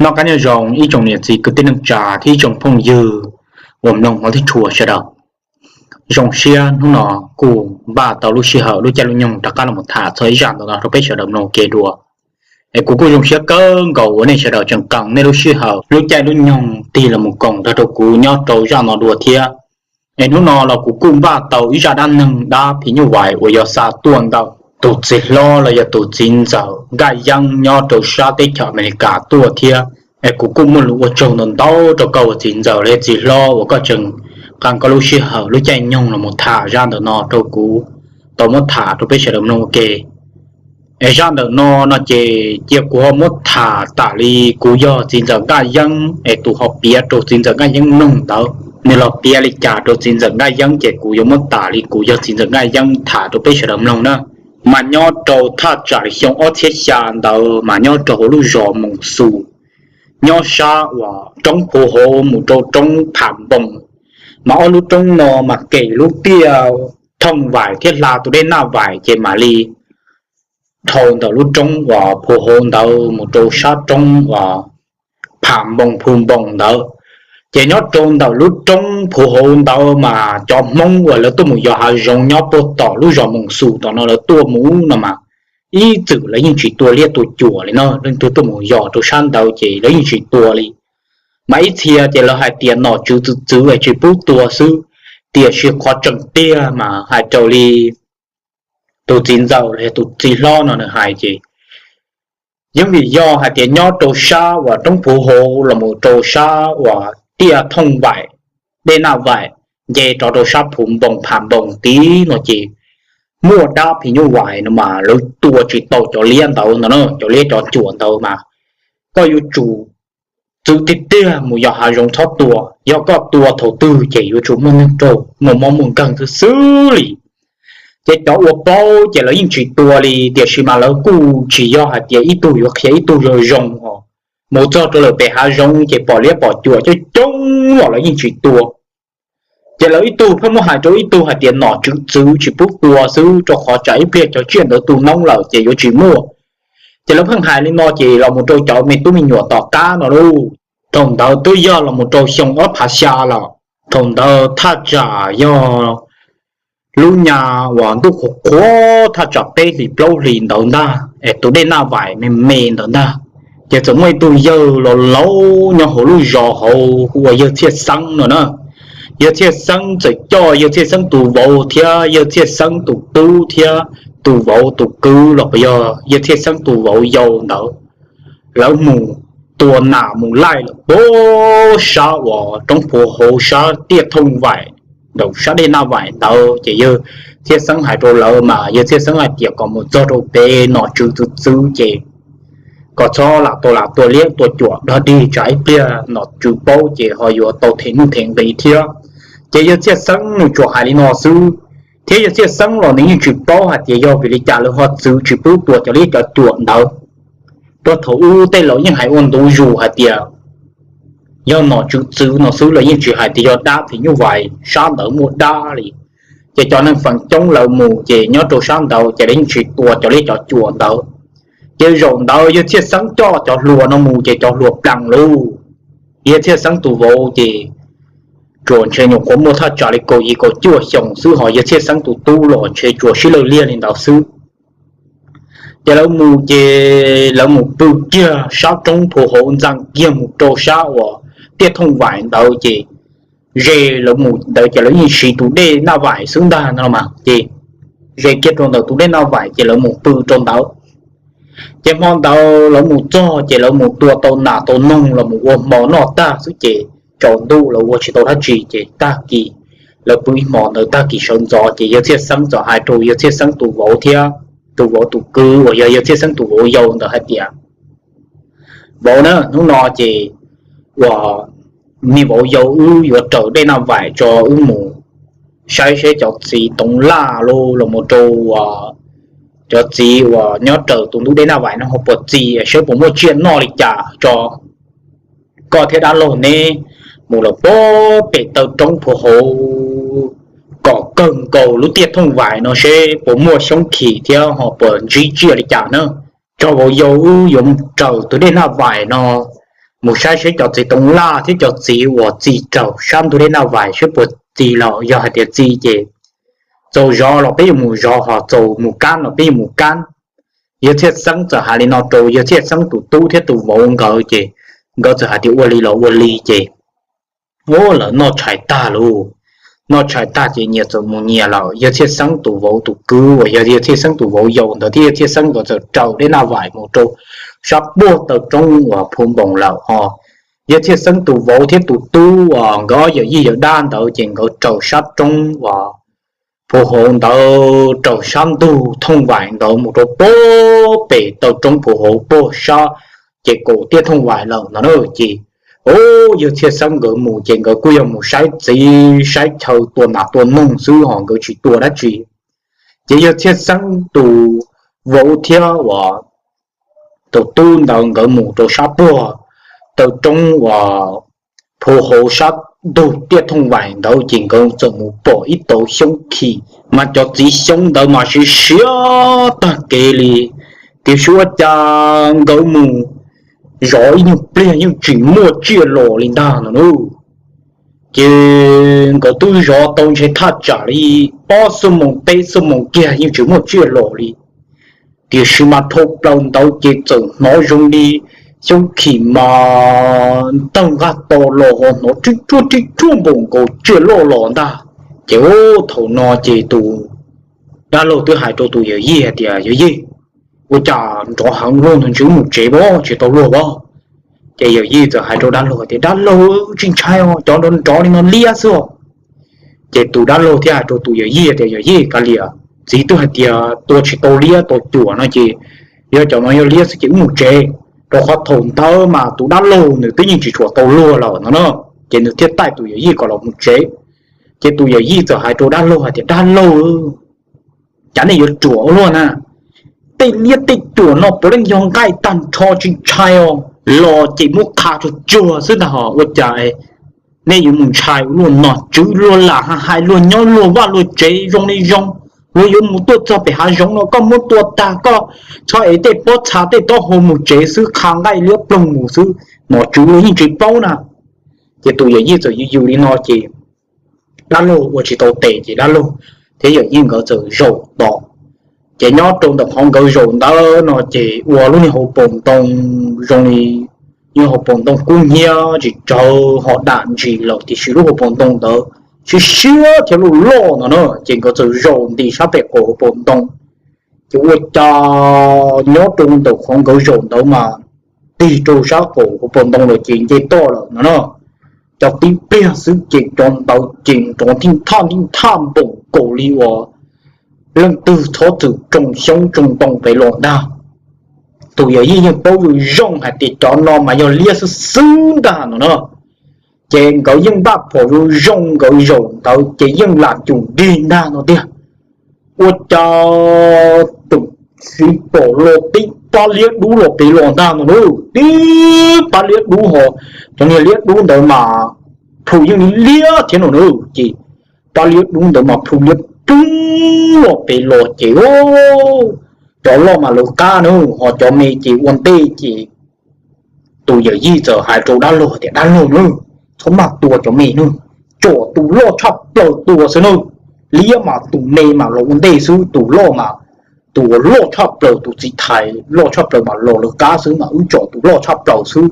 Noj qab nyob zoo ib tsoom niam txiv kwv tij neej tsa thiab ib tsoom phooj ywg uas mloog hmov thiab tshua sawv daws. Zoo siab hnub no kuj npaj tau lub sij hawm lub caij lub nyoog rov qab los tham txog ib zaj ntawm no rau peb sawv daws mloog ua ke dua. Es kuv kuj zoo siab kawg nkaus uas nej sawv daws tseem qee nej lub sij hawm lub caij lub nyoog tig los mus koom nrog rau kuv nyob rau zaj no dua thiab. Es hnub no los kuv kuj npaj tau ib zaj dab neeg dab phim nyuj vais uas yog xa tuaj ntawm tus txiv hlob los yog tus txiv ntxawm Nkaj Yeeb nyob rau sab teb chaws Amelikas tuaj thiab. Es kuv kuj muaj lus ua tsaug ntau ntau rau koj uas txiv ntxawm los yog txiv hlob uas koj tseem qee koj lub sij hawm lub caij nyoog los mus tham zaj ntawm no rau kuv tau muab tham rau peb sawv daws mloog ua ke. Es zaj ntawm no no ces cia kuv ho muab tham tas li kuv yog txiv ntxawm Nkaj Yeeb es tus ho piav rau txiv ntxawm Nkaj Yeeb mloog ntawd, nws los piav li cas rau txiv ntxawm Nkaj Yeeb ces kuv yuav muab tas li kuv yog txiv ntxawm Nkaj Yeeb tham rau peb sawv daws mloog na. Mas nyob rau thaj tsam li xyoo ob txhiab xya ntawd mas nyob rau hauv lub zos Moos Xus, nyob sab uas roob Phu Hauv mus rau roob Pham Npoos. Mas ob lub roob no mas kem lub tiaj thooj vais thiab hla tus dej Naj Vais ces mam li dhau ntawm lub roob uas Phu Hauv ntawd mus rau sab roob uas Pham Npoos Phu Npoos ntawd. Ces nyob rau ntawm lub roob Phu Hauv ntawd mas cov Hmoob uas lawv tuaj mus yos hav zoov nyob puag tom lub zos Moos Xus tom no lawv tuaj mus no mas ib txwm lawv yeej tsis tua liab tua cuam li no, leej twg tuaj mus yos rau sab ntawd ces lawv yeej tsis tua li. Mas ib txhia ces lawv hais tias nom tswv txwv txwv es tsis pub tua xwb, tiam sis qhov tseem tiag mas hais raws li tus txiv ntxawm los yog tus txiv hlob no nws hais ces yeej vim yog hais tias nyob rau sab uas roob Phu Hauv los mus rau sab uas tiaj thooj vais, dej Naj Vais, nce rov rau sab Phu Npoos Pham Npoos tid no ces muaj dab phim nyuj vais no mas lawv tua tsis tau cov liab ntawd no na, cov liab cov cuam ntawd mas koj yuav tsum txwv tiag tiag mus yos hav zoov txhob tua, yog koj tua thaum twg ces yuav tsum muaj neeg raug muaj mob muaj nkeeg xwb xwb li. Ces cov uas paub ces lawv yeej tsis tua li, tiam sis mas lawv kuj tsis yog hais tias ib tug yuav qhia ib tug zoo zoo os. Mus txog rau lawm pem hav zoov ces pom liab pom cuam coob coob los lawv yeej tsis tua. Ces lawv ib tug pheej muab hais rau ib tug hais tias nom tswv txwv tsis pub tua xwb, rau qhov tsam ib pliag cov tsiaj ntawd tu noob lawm ces yuav tsis muaj. Ces lawv pheej hais li no ces los mus rau cov me tub me nyuam tom qab no lauj. Thaum ntawd twb yog los mus rau xyoo ob phav xya lawm. Thaum ntawd thaj tsam yog lub nyas uas ntuj qhuav qhuav thaj tsam peb hlis plaub hlis ntawd ntag es tus dej Naj Vais me me ntawd ntag. Ces txawm muaj ib tug yawg laus laus nyob hauv lub zos hauv hu ua yawg Txhiaj Xeeb no na. Yawg Txhiaj Xeeb txawm coj yawg Txhiaj Xeeb tus vauv thiab yawg Txhiaj Xeeb tus tub thiab tus vauv tus kwv los puas yog yawg Txhiaj Xeeb tus vauv yau ntawd, lawv mus tua nas mus laij lawm puag sab uas roob Phu Hauv sab tiaj thooj vais, ntawm sab dej Naj Vais ntawd. Ces yawg Txhiaj Xeeb hais rau lawv mas yawg Txhiaj Xeeb hais tias kom mus txog rau pem nom tswv txwv txwv ces kom txhob lam tau lam tua liab tua cuam dog dig tsam ib pliag nom tswv paub ces ho yuav tau them nuj them nqis thiab. Ces yawg Txhiaj Xeeb nws tsuas hais li no xwb, thiab yawg Txhiaj Xeeb los nws yeej tsis paub hais tias yog vim li cas lawv ho txwv tsis pub tua cov liab cov cuam ntawd. Puag thaum ub tej laus yeej hais ua ntu zus hais tias yog nom tswv txwv no xwb, lawv yeej tsis hais tias yog dab phim nyuj vais sab ntawd muaj dab li. Ces cov neeg feem coob lawv mus ces nyob rau sab ntawd ces lawv yeej tsis tua cov liab cov cuam ntawd. Ces zaum ntawd yawg Txhiaj Xeeb coj cov hluas no mus ces cov hluas plees lauj. Yawg Txhiaj Xeeb tus vauv ces tsuas ntshe nyuam qhuav muaj thaj tsam li kaum yim kaum cuaj xyoos xwb, ho yawg Txhiaj Xeeb tus tub los ntshe tsuas sib lawj liag li ntawd xwb. Ces lawv mus ces lawv mus pw kiag sab roob Phu Hauv, ntxeev kiag mus rau sab uas tiaj thooj vais ntawd ces ze lawv mus ntawd ces lawv yeej siv tus dej Naj Vais xwb ntag no mas ces ze kiag rau ntawm tus dej Naj Vais ces lawv mus pw rau ntawd. Ces hmo ntawd lawv mus txog ces lawv mus tua tau nas tau noog los mus ua hmo noj tag xwb ces tsaus ntuj lawv ua tsis tau dab tsi ces tag kis lawv pw ib hmo ntawd tag kis sawv ntxov ces yawg Txhiaj Xeeb txawm hais rau yawg Txhiaj Xeeb tus vauv thiab tus vauv tus kwv uas yog yawg Txhiaj Xeeb tus vauv yau ntawd hais tias, vauv na, hnub no ces uas me vauv yau wb yuav raws dej Naj Vais tso wb mus saib saib cov txiv toov laj los mus rau cov txiv uas nyob raws tus ntug dej Naj Vais no ho puas txi saib puas muaj tsiaj noj li cas tso. Koj thiab dab laug neb mus lawm puag pem taw roob Phu Hauv kom kawg nkaus lub tiaj thooj vais no seb puas muaj xyoob khim thiab ho puas ntsib tsiaj li cas na. Tso vauv yau wb yuav raws tus dej Naj Vais no mus saib seb cov txiv toov laj thiab cov txiv uas txi raug sab ntug dej Naj Vais seb puas txi los yog hais tias txi ces txaus zov los peb yuav mus zov, ho txaus mus kab los peb yuav mus kab. Yawg Txhiaj Xeeb txawm hais li no rau Yawg Txhiaj Xeeb tus tub thiab tus vauv nkawd ces nkawd txawm hais tias ua li los ua li ces, o, lawv noj tshais tag lauj. Noj tshais tag ces nyias txawm mus nyias lawm. Yawg Txhiaj Xeeb tus vauv tus kwv uas yog Yawg Txhiaj Xeeb tus vauv yau ntawd thiab Yawg Txhiaj Xeeb nkawd txawm raws dej Naj Vais mus rau sab puag taw roob uas Phu Npoos lawm ho. Yawg Txhiaj Xeeb tus vauv thiab tus tub uas nkawd ob yawm yij yawm dab ntawd ces nkawd raws sab roob uas Phu Hauv ntawd, raws sab ntug Thooj Vais ntawd mus rau puag pem taw roob Phu Hauv puag sab ces kaum tiaj Thooj Vais lawm no na. Ces, o, Yawg Txhiaj Xeeb nkawd mus ces nkawd kuj yog mus saib txiv saib chaw tua nas tua noog xwb ho nkawd tsis tua dab tsi. Ces Yawg Txhiaj Xeeb tus vauv thiab uas tus tub ntawd nkawd mus rau sab puag taw roob uas Phu Hauv sab ntug tiaj Thooj Vais ntawd ces nkawd txawm mus pom ib tauv xyoob khim, mas cov txiv xyoob ntawd mas siav siav tag kev li. Tiam sis ua cas nkawd mus zov ib nyuag pliag yeej tsis muaj tsiaj los li ntag no na. Ces nkawd twb zov tau ntshe thaj tsam li ob xuab moos peb xuab moos kiag yeej tsis muaj tsiaj los li. Tiam sis mas dhau plaws ntawd ces txawm hnov zoo li xyoob khim mas ntawg nqaj to los ho hnov rib ruaj rib ruaj npaum nkaus tsiaj loj los ntag. Ces thaum no ces tus dab laug twb hais rau tus yawm yij hais tias, Yawm yij, ua cas nrov heev luaj no, ntshe wb mus tsev pob, tsis tau luag pob? Ces yawm yij txawm hais rau dab laug tias, Dab laug, tsis ntshai os, cov nrov nrov li no liab xwb os. Ces tus dab laug thiaj hais rau tus yawm yij tias, Yawm yij, kav liam, txiv twb hais tias tua tsis tau liab tau cuam no ces yog cov no yog liab xwb ces wb mus tsev. Rau qhov thaum ntawd mas tus dab laug nws twb yeej tsis tshua tau luag lawm no na, ces nws thiaj taij tus yawm yij kom los mus tsev. Ces tus yawm yij txawm hais rau dab laug hais tias, Dab laug, cas nej yuav ruam ua luaj na? Tej liab tej cuam no puav leej yog nqaij tag nrho, tsis ntshai os, los ces muab qha tsuag tsuag xwb ntag hos ua cas nej yuav mus ntshai ua luaj no? Tswv luag lam hais luag nyob luag vaj luag tsev zoo li zoo, luag yuav mus tuaj txog pem hav zoov no koj muab tua tag koj txhob ev tej pob txha tej taub hau mus tsev xwb, qha nqaij liab ploog mus xwb, nom tswv luag yeej tsis paub na. Ces tus yawm yij txawm yws yws li no ces dab laug ua tsis tau tes ces dab laug thiab yawm yij nkawd txawm zaum tos. Ces nyob rau ntawm qhov nkawd zaum ntawd no ces ua lub niag hauv paus ntoo zoo li, lub hauv paus ntoo kub hnyiab tsis tsawg ho dam ntsis lawm tiam sis lub hauv paus ntoo ntawd siab siab thiab loj loj no na. Ces nkawd txawm zaum nti sab pem qaum hauv paus ntoo. Ces ua cas nyob rau ntawm qhov nkawd zaum ntawd mas tig rau sab qaum hauv paus ntoo lawm ces nce toj lawm no na. Cov tib pliag xwb ces cov ntawd ces nrov nthij nthaj nthij nthaj npaum nkaus li uas leej twg txhob txwm tsoo xyoob tsoo ntoo pem los ntag. Tus yawm yij yeej paub zoo zoo hais tias cov no mas yog liab xwb xwb ntag no na. Ces nkawd yeej npaj phom zoo zoo, nkawd zaum ntawd ces yeej lam cum dig ntag no tiag. Ua cas tus txiv pom los tib pab liab dub los pem los ntag no na. Tib pab liab dub ho, cov niag liab dub ntawd mas plhu yeej li liab thiab no na. Ces pab liab dub ntawd mas plhu liab ploog los pem los ces cov loj mas lawv qab na, ho cov me ces ua ntej ces tus yawm yij txawm hais rau dab laug tias, Dab laug na, txhob maj tua cov me na, tsom tus loj tshaj plaws tua xwb na. Liab mas tus me mas los ua ntej xwb, tus loj mas, tus uas loj tshaj plaws, tus txiv thais loj tshaj plaws mas los lawv qab xwb mas wb tsom tus loj tshaj plaws xwb.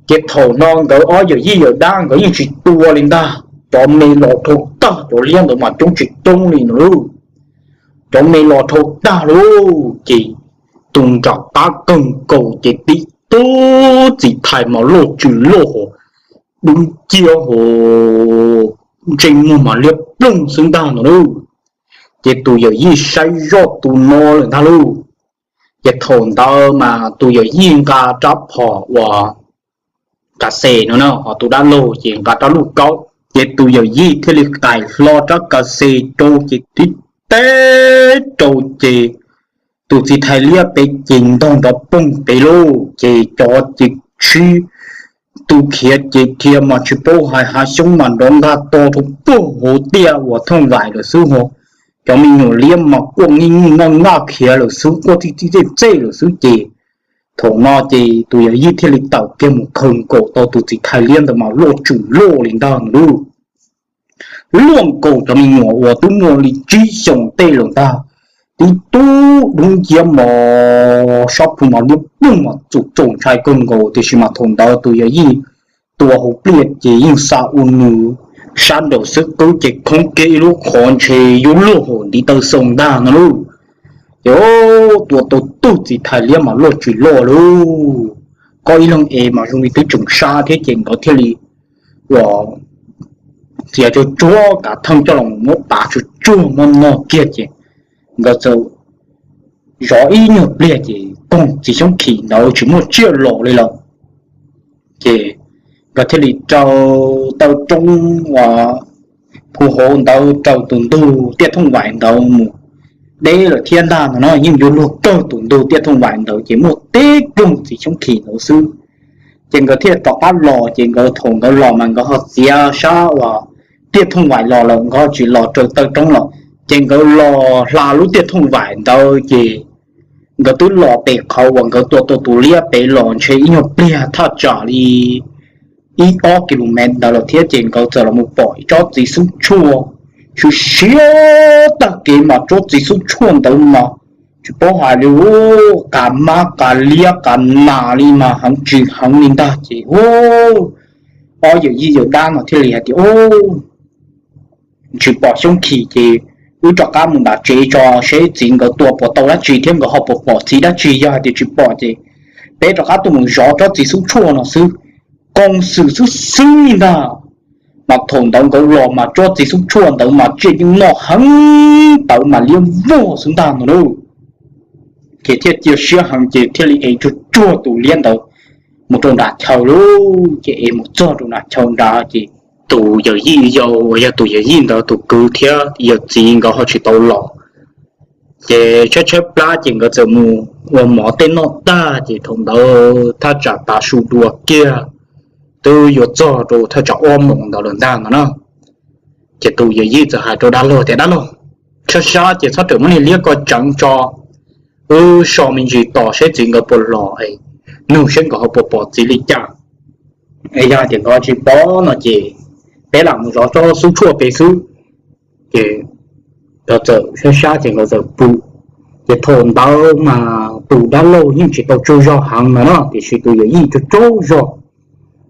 Ces thaum no nkawd ob yawm yij yawm dab nkawd yeej tsis tua li ntag, cov me los dhau tag, cov liab ntawd mas coob tsis coob li no lauj. Cov me los dhau tag lauj ces tus nram qab kawg nkaus ces tib tug txiv thais mas loj tsw loj hos, dub nciab hos, ntsej muag mas liab ploog xwb ntag no lauj. Ces tus yawm yij saib zoj tus no lawm ntag lauj. Ces thaum ntawd mas tus yawm yij nqa rab phom uas kav xes no na, ho tus dab laug ces nqa rab luj kaub. Ces tus yawm yij thiaj li qais hlo rab kav xes rau ces tib teb rau ces tus txiv thais liab pem ces ntog nrov poog pem lauj. Ces cov ces sib tu khiav ces khiav mas tsis paub hais, hav xyoob mas nrov nqaj to rau puag hauv tiaj uas Thooj Vais lawm xwb ho. Cov me nyuam liab mas quaj nij nij noj naj khiav lawm xwb, quaj txij txij txej txej lawm xwb ces Thaum no ces tus yawm yij thiaj li tawm kiag mus khaws nkaus tau tus txiv thais liab ntawd mas luaj tsum loj li ntag no lauj. Luaj nkaus cov me nyuam uas twb muaj li tsib xyoos tej lawm ntag, tib tug dub nciab mos, sab plhu mas liab ploog mas txaus txaus ntshai kawg nkaus, tiam sis mas thaum ntawd tus yawm yij tua hauv pliaj ces yeej xa ua nws sab nraum xwb qwb ces khoob kiag ib lub qhov ntshe yuav luag hauv ntiv taw xoo ntag no lauj. Ces tua tau tug txiv thais liab mas luaj tsis loj lauj. Koj ib leeg es mas zoo li twb tseem sab thiab ces nkawd thiaj li ua txiav tsuag tsuag kav theej coj los muab pav tsuag tsuag muab noj kiag ces nkawd txawm zov ib nyuag pliag ces koog txiv xyoob khim ntawd tsis muaj tsiaj los li lawm. Ces nkawd thiaj li rau taw roob uas phu hauv ntawd rau tus ntug tiaj thooj vais ntawd mus deb lawm thiab ntag no na. Yeej yuav luag kawg tus ntug tiaj thooj vais ntawd ces muaj tib koog txiv xyoob khim ntawd xwb. Ces nkawd thiaj rov qab los, ces nkawd thaum nkawd los mas nkawd ho txiav sab uas tiaj thooj vais los lawm, nkawd ho tsis los rau taw roob lawm, ces nkawd los hla lub tiaj thooj vais ntawd ces nkawd twb los pem qhov uas nkawd tua tau tus liab pem los ntshe ib nyuag pliag thaj tsam li ib ob ki lu mev ntawd lawm thiab ces nkawd txawm los mus pom ib tsob txiv xub tshuaj siav siav tag kev mas tsob txiv xub tshuaj ntawd mas tsis paub hais li, qas mab qas liab qas nas li mas heev tsis heev li ntag ces ob yawm yij yawm dab no thiaj li hais tias, Tsis pom xyoob khim ces wb rov qab mus nram tsev tso seb txiv nkawd tua puas tau dab tsi thiab nkawd ho puas pom txiv dab tsi, yog hais tias tsis pom ces peb rov qab tuaj mus zov tsob txiv xub tshuaj no xwb. Koos xwm xwb xwb li ntag, mas thaum ntawd nkawd los mas tsob txiv xub tshuaj ntawd mas tsiaj yeej noj heev tawv mas liab vog xwb ntag no lauj. Ces thiaj cia siab heev ces thiaj li ev tsuag tsuag tus liab ntawd mus rau nram chaw lauj. Ces ev mus txog rau nram chaw nrad ces tus yawm yij yau uas yog tus yawm yij ntawd tus kwv thiab yawm txiv nkawd ho tsis tau los. Ces tshaib tshaib plab ces nkawd txawm mus ua mov tej noj tag ces thaum ntawd thaj tsam tav su dua kiag, twb yuav txog rau thaj tsam ob moos ntawd lawm ntag no na. Ces tus yawm yij txawm hais rau dab laug tias, Dab laug, sab sab ces txhob rawm muab niag liab ko tseev tso, wb so me ntsis tos saib txiv nkawd puas los, nug saib nkawd ho puas pom txiv li cas. Yog hais tias nkawd tsis pom no ces peb lam mus zov tsob xub tshuaj pem xwb. Ces nkawd txawm sab sab ces nkawd txawm pw. Ces thaum ntawd mas tus dab laug yeej tsis tau tsaug zog heev no na, tiam sis tus yawm yij tsaug tsaug zog.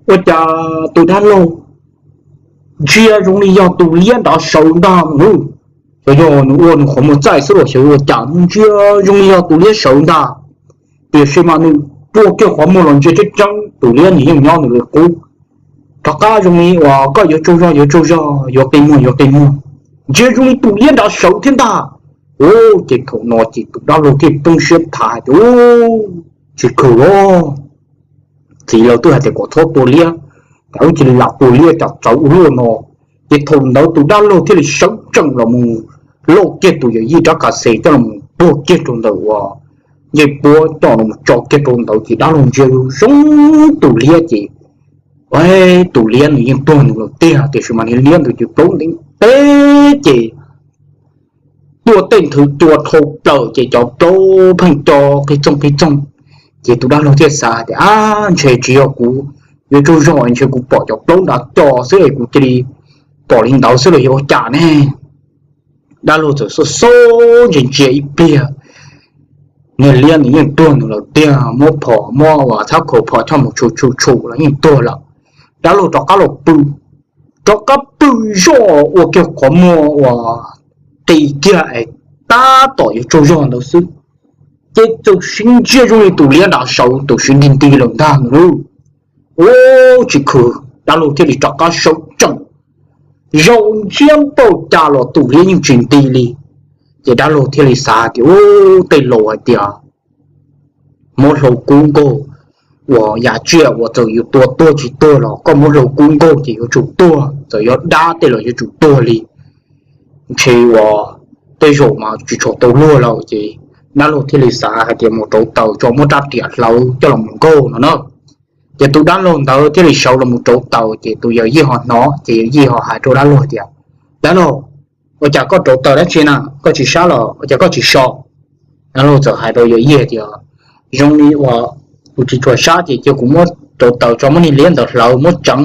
Ua cas tus dab laug ntsia zoo li yog tus liab nrad sawv ntag no. Xyov yog nws ua nws qhov muag txaij xwb los xyov ua cas ntsia zoo li yog tus liab sawv ntag. Tiam sis mas nws rua kiag qhov muag los ntsia tseeb tseeb tus liab nws yeej nyob nws li qub. Rov qab zoo li uas koj yuav tsaug zog yuav tsaug zog, yuav qi muag yuav qi muag, ntsia zoo li tus liab nrad sawv thiab ntag. Ces thaum no ces tus dab laug thiaj poob siab nthav hais tias, Tsis khwm los, txiv lawv twb hais tias kom txhob tua liab, cas wb cia li lam tua liab cas txawv ua luaj no. Ces thaum ntawd tus dab laug thiaj li sawv tsees los mus lauj kiag tus yawm yij rab qas xes coj los puag kiag rau ntawm uas ncej puab coj los tso kiag rau ntawd ces dab laug ntsia zoo tus liab ces tus liab nws yeej tuag nws lawm tiag, tiam sis mas niag liab ntawd ces plaub ntev teb ces tuaj tej nthwv cua dhau plaws ces cov plaub pheej co qis txoog qis txoog. Ces tus dab laug thiaj xav tias, Ab, ntshe tsis yog kuv yuav tsaug zog, ntshe kuv pom cov plaub nrad co xwb es kuv cia li pom li ntawd xwb los yog ua cas ne? Dab laug txawm xub xub ntsia ntsia ib pliag, niag liab nws yeej tuag nws lawm tiag, muab phom muab uas thab khaus phom choj mus tshum tshum tshum los yeej tuag lawm. Dab laug rov qab los pw, rov qab pw zoj ua kiag qhov muag uas qis kiag es tab tom yuav tsaug zog ntawd xwb, ces txawm sib ntsia zoo li tus liab nrad sawv tus siv nti nti lawm ntag no lauj. Ub, tsis khwm, dab laug thiaj li rov qab sawv tsees, zaum ntsia ntau cas los tus liab yeej tsis nti li. Ces dab laug thiaj li xav tias, Ub, tej laus hais tias muab hlau kub nkaug, uas yam tsiaj uas txawm yus tua tuag tsis tuag los koj muab hlau kub nkaug ces yuav tsum tuag, txawm yog dab tej los yuav tsum tuag li. Ntshe uas tej zaum mas tsis tshua tau luag lawm ces dab laug thiaj li xav hais tias mus rauv taws tso muab rab riam hlawv coj los mus nkaug no na. Ces tus dab laug ntawd thiaj li sawv los mus rauv taws ces tus yawm yij ho hnov ces yawm yij ho hais rau dab laug tias, Dab laug, ua cas koj rauv taws dab tsi na, koj tsis sab los ua cas koj tsis so? Dab laug txawm hais rau yawm yij tias, Zoo li uas Kuv tsis tshua sab ces cia kuv muab rau taws tso, muab niag liab ntawd hlawv muab tseev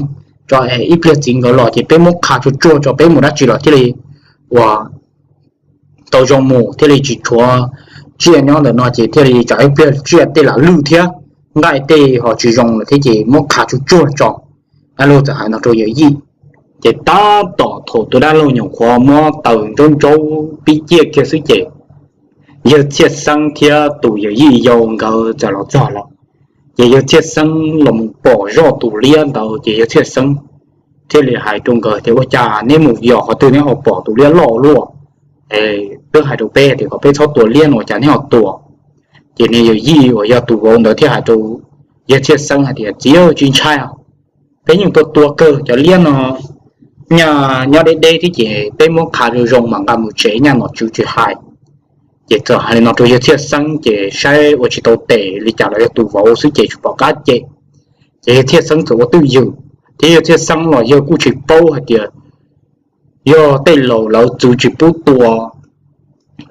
tso, ib pliag txiv nkawd los ces peb muab qha tsuag tsuag tso, peb mus dab tsi los thiaj li uas tau zoo mus, thiaj li tsis tshuav tsiaj nyob ntawm no ces thiaj li tsam ib pliag tsiaj tej lam lwj thiab nqaij tej ho tsis zoo lawm thiab ces muab qha tsuag tsuag tso. Dab laug txawm hais no rau yawm yij. Ces tab tom thaum tus dab laug nyuam qhuav muab taws ntsaub ntsaub pib ciaj kiag xwb ces yawg Txhiaj Xeeb thiab tus yawm yij yau nkawd txawm los txog lawm. Ces yawg Txhiaj Xeeb los mus pom zoj tus liab ntawd ces yawg Txhiaj Xeeb thiaj li hais rau nkawd tias, Ua cas neb mus yos qhov twg neb ho pom tus liab loj luaj? Twb hais rau peb tias kom peb txhob tua liab no ua cas neb ho tua? Ces niag yawm yij uas yog tus vauv ntawd thiaj hais rau yawg Txhiaj Xeeb hais tias, Txiv, tsis ntshai, peb yeej tua tua kawg cov liab no, nyaj nyob deb deb thiab ces peb muab qha zoo zoo mas nqa mus tsev nyaj nom tswv tsis hais. Ces txawm hais li no rau yawg Txhiaj Xeeb ces saib ua tsis tau tes li cas los yog tus vauv xwb ces tsis pom qab cem. Ces yawg Txhiaj Xeeb txawm ua twj ywm, thiab yawg Txhiaj Xeeb los yawg kuj tsis paub hais tias yog tej laus lawv txwv tsis pub tua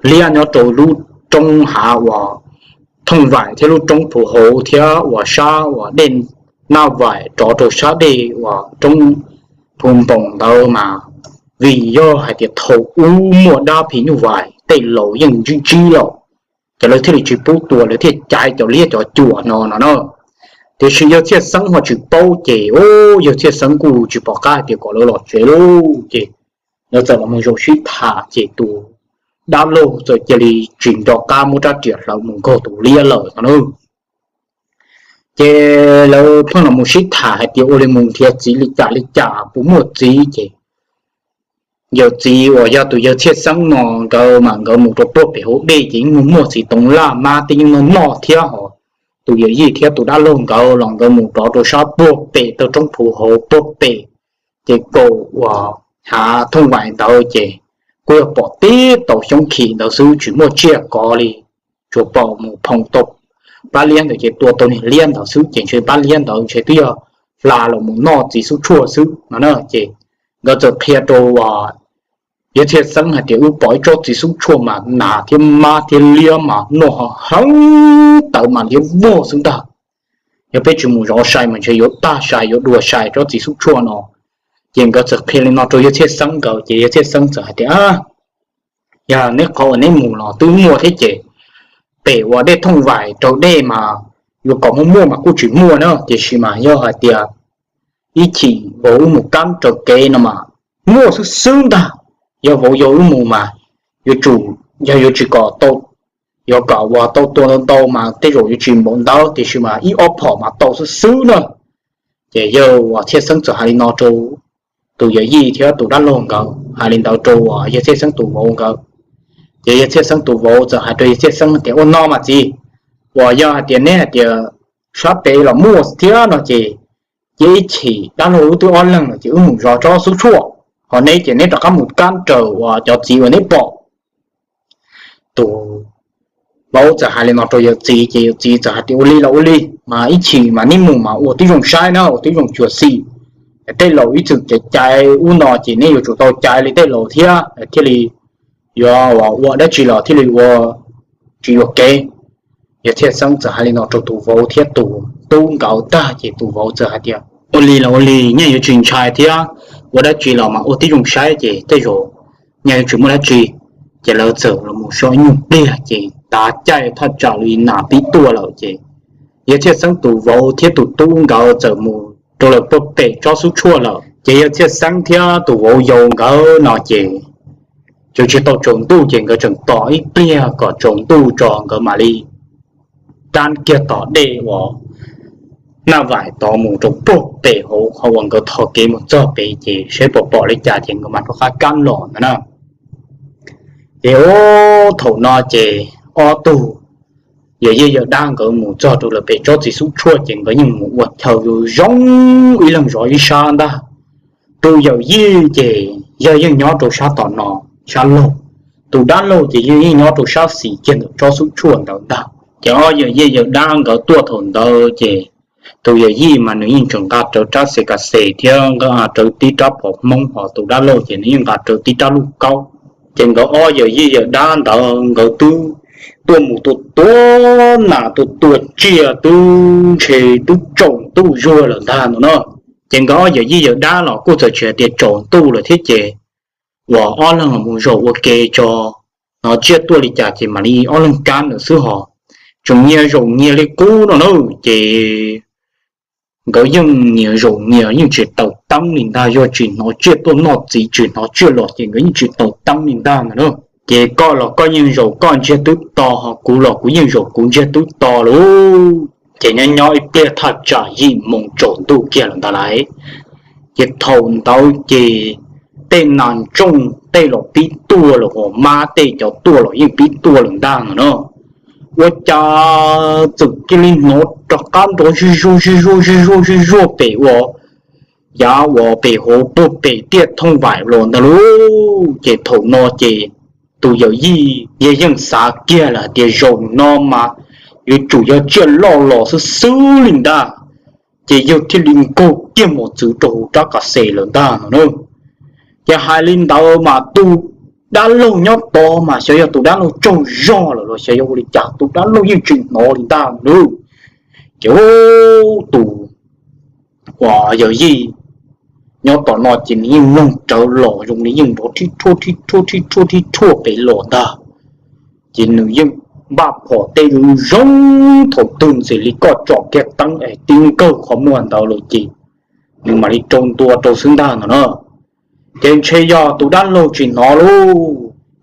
liab nyob rau lub roob hav uas Thooj Vaim thiab lub roob Phu Hauv thiab uas sab uas dej Naj Vaim rov rau sab dej uas roob Phu Npoos ntawd mas, vim yog hais tias thaum ub muaj dab phim nyuj vais tej laus yeej ntsib ntsib lawm, ces lawv thiaj li tsis pub tua, lawv thiaj caiv cov liab cov cuam no no na. Tiam sis yawg Txhiaj Xeeb ho tsis paub ces, o, yawg Txhiaj Xeeb kuj tsis pom qab hais tias kom lawv los tsev lauj. Ces lawv txawm los mus zaum sib tham ces tus dab laug txawm cia li tsis nco qab muab rab riam hlawv mus nkaug tus liab lawm no na. Ces lawv pheej los mus sib tham hais tias ua li mus nrhiav txiv li cas li cas puas muaj txiv ces yawm txiv uas yog tus yawg Txhiaj Xeeb no nkawd mas nkawd mus rau puag pem hauv dej ces yeej muaj muaj txiv toov laj mab tej yeej noj noj thiab hos tus yawm yij thiab tus dab laug nkawd los nkawd mus rov rau sab puag pem tawg roob Phu Hauv puag pem ces kaum uas hav Thooj Vaim ntawd ces kuj yog pom tib tau xyoob khim ntawd xwb tsis muaj tsiaj kov li, tsuas pom mus phoom tau pab liab ntawd ces tua tau niag liab ntawd xwb ces ntshe pab liab ntawd ntshe twb yog hla los mus noj txiv xub tshuaj xwb no na. Ces nkawd txawm qhia rau yawg Txhiaj Xeeb hais tias wb pom ib tsob txiv xub tshuaj mas nas thiab mab thiab liab mas noj heev tawv mas liab muag xwb ntag. Yog peb tsis mus zov sai mas ntshe yuav tag sai yuav dua sai tsob txiv xub tshuaj no. Ces nkawd txawm qhia li no rau yawg Txhiaj Xeeb nkawd ces yawg Txhiaj Xeeb txawm hais tias, Yog neb qhov uas neb mus los twb muaj thiab ces pem uas dej Thooj Vaim raws dej mas yuav kom muaj muaj mas kuj tsis muaj na, tiam sis mas yog hais tias ib chim vauv wb mus kab raws kev no mas muaj xwb xwb ntag. Yog vauv yau wb mus mas yuav tsum, yog yuav tsis kom tau, yuav kom uas tau tua ntau ntau mas tej zaum yuav tsis npaum ntawd, tiam sis mas ib ob phom mas tau xwb xwb na. Ces yawg uas Txhiaj Xeeb txawm hais li no rau tus yawm yij thiab tus dab laug nkawd, hais li ntawd rau uas yawg Txhiaj Xeeb tus vauv nkawd. Ces yawg Txhiaj Xeeb tus vauv txawm hais rau yawg Txhiaj Xeeb tias, Ua no mas txiv, uas yog hais tias neb hais tias sab pem los muaj thiab no ces cia ib chim dab laug wb twb ob leeg lawm ces wb mus zov tsob xub tshuaj, ho neb ces neb rov qab mus kab raws uas cov txiv uas neb pom. Tus vauv txawm hais li no rau yawm txiv ces yawm txiv txawm hais tias, Ua li los ua li, mas ib chim mas neb mus mas ua tib zoo saib na, ua tib zoo xyuam xim. Tej laus ib txwm caiv caiv ub no ces neb yuav tsum tau caiv li tej laus thiab thiaj li yuav ua dab tsi los thiaj li ua tsis yuam kev. Yawg Txhiaj Xeeb txawm hais li no rau tus vauv thiab tus tub nkawd tag ces tus vauv txawm hais tias, Ua li los ua li, nyaj yuav tsis ntshai thiab, ua dab tsi los mas ua tib zoo saib ces tej zaum nyaj yuav tsis muaj dab tsi. Ces lawv txawm los mus so ib nyuag pliag ces tav caij thaj tsam li nas pib tuaj lawm ces yawg Txhiaj Xeeb tus vauv thiab tus tub nkawd txawm mus rau lawm puag pem tsob xub tshuaj lawm. Ces yawg Txhiaj Xeeb thiab tus vauv yau nkawd no ces tseem tsis tau tsaus ntuj ces nkawd tseem tos ib pliag kom tsaus ntuj tso nkawd mam li kab kiag tom dej uas Naj Vaim tod mus rau puag pem hauv qhov uas nkawd tho kev mus txog pem ces saib pom pom li cas ces nkawd mam rov qab kab los ntawd na. Ces ub thaum no ces ob tug yawm yij yawm dab nkawd mus txog rau lawm pem tsob txiv xub tshuaj ces nkawd yeej mus ua chaw zoo zoo ib leeg zov ib sab ntag. Tus yawm yij ces yawg yeej nyob rau sab tom no, sab laug. Tus dab laug ces yawg yeej nyob rau sab xis kiag ntawm tsob xub tshuaj ntawd ntag. Ces ob yawm yij yawm dab nkawd tuaj thaum ntawd ces tus yawm yij mas nws yeej tseem nqa rawv rab xes kas xes thiab nqa rawv tib rab phom hmoob, ho tus dab laug ces nws yeej nqa rawv tib rab luj kaub. Ces nkawd ob yawm yij yawm dab ntawd nkawd twb tuaj mus tua tua nas tua tua tsiaj twb ntshe twb tsaus ntuj zuag lawm ntag no na. Ces nkawd ob yawm yij yawm dab los kuj txawm tsis hais tias tsaus ntuj lawm thiab ces uas ob leeg los mus zaum ua ke tso, hnov tsiaj tuaj li cas ces mam li ob leeg kab ntawd xwb hos. Tseem nyias zaum nyias li qub no na, ces nkawd yeej nyias zaum nyias yeej tsis taus teeb li ntag, yog tsis hnov tsiaj tuaj noj txiv tsis hnov tsiaj los ces nkawd yeej tsis taus teeb li ntag no na. Ces koj los koj yeej zaum koj ntsiag twb to, ho kuv los kuv yeej zaum kuv ntsiag twb to lauj. Ces nyob nyob ib pliag thaj tsam yim moos tsaus ntuj kiag lawm ntag lauj. Ces thaum ntawd ces tej nas ntsooj tej los pib tuaj lawm, hos mab tej cov tuaj los yeej pib tuaj lawm ntag no na. Ua cas txawm cia li hnov rov qab nrov zig zuag zig zuag zig zuag zig zuag pem ua, yav uas pem hauv puag pem tiaj thooj vaim los ntag lauj. Ces thaum no ces tus yawm yij yeej xav kiag lawm hais tias zaum no mas yuav tsum yog tsiaj loj los xwb xwb li ntag. Ces yawg thiaj li nkaug kiag mos txwv rau hauv rab kas xes lawm ntag no na. Ces hais li ntawd mas tus dab laug nyob tod mas xyov yog tus dab laug tsaug zog lawm los xyov yog ua li cas tus dab laug yeej tsis hnov li ntag no na. Ces tus uas yawm yij nyob tom no ces nws yeej mloog rawv los zoo li yeej nrov rhib rhuaj rhib rhuaj rhib rhuaj rhib rhuaj pem los ntag. Ces nws yeej npaj phom tej zoo zoo thaum twg ntxim li koj tsom kiag teeb es tib nkawg qhov muag ntawd lawm ces nws mam li rau ntua rau xwb ntag no na. Ces ntshe yog tus dab laug tsis hnov lauj,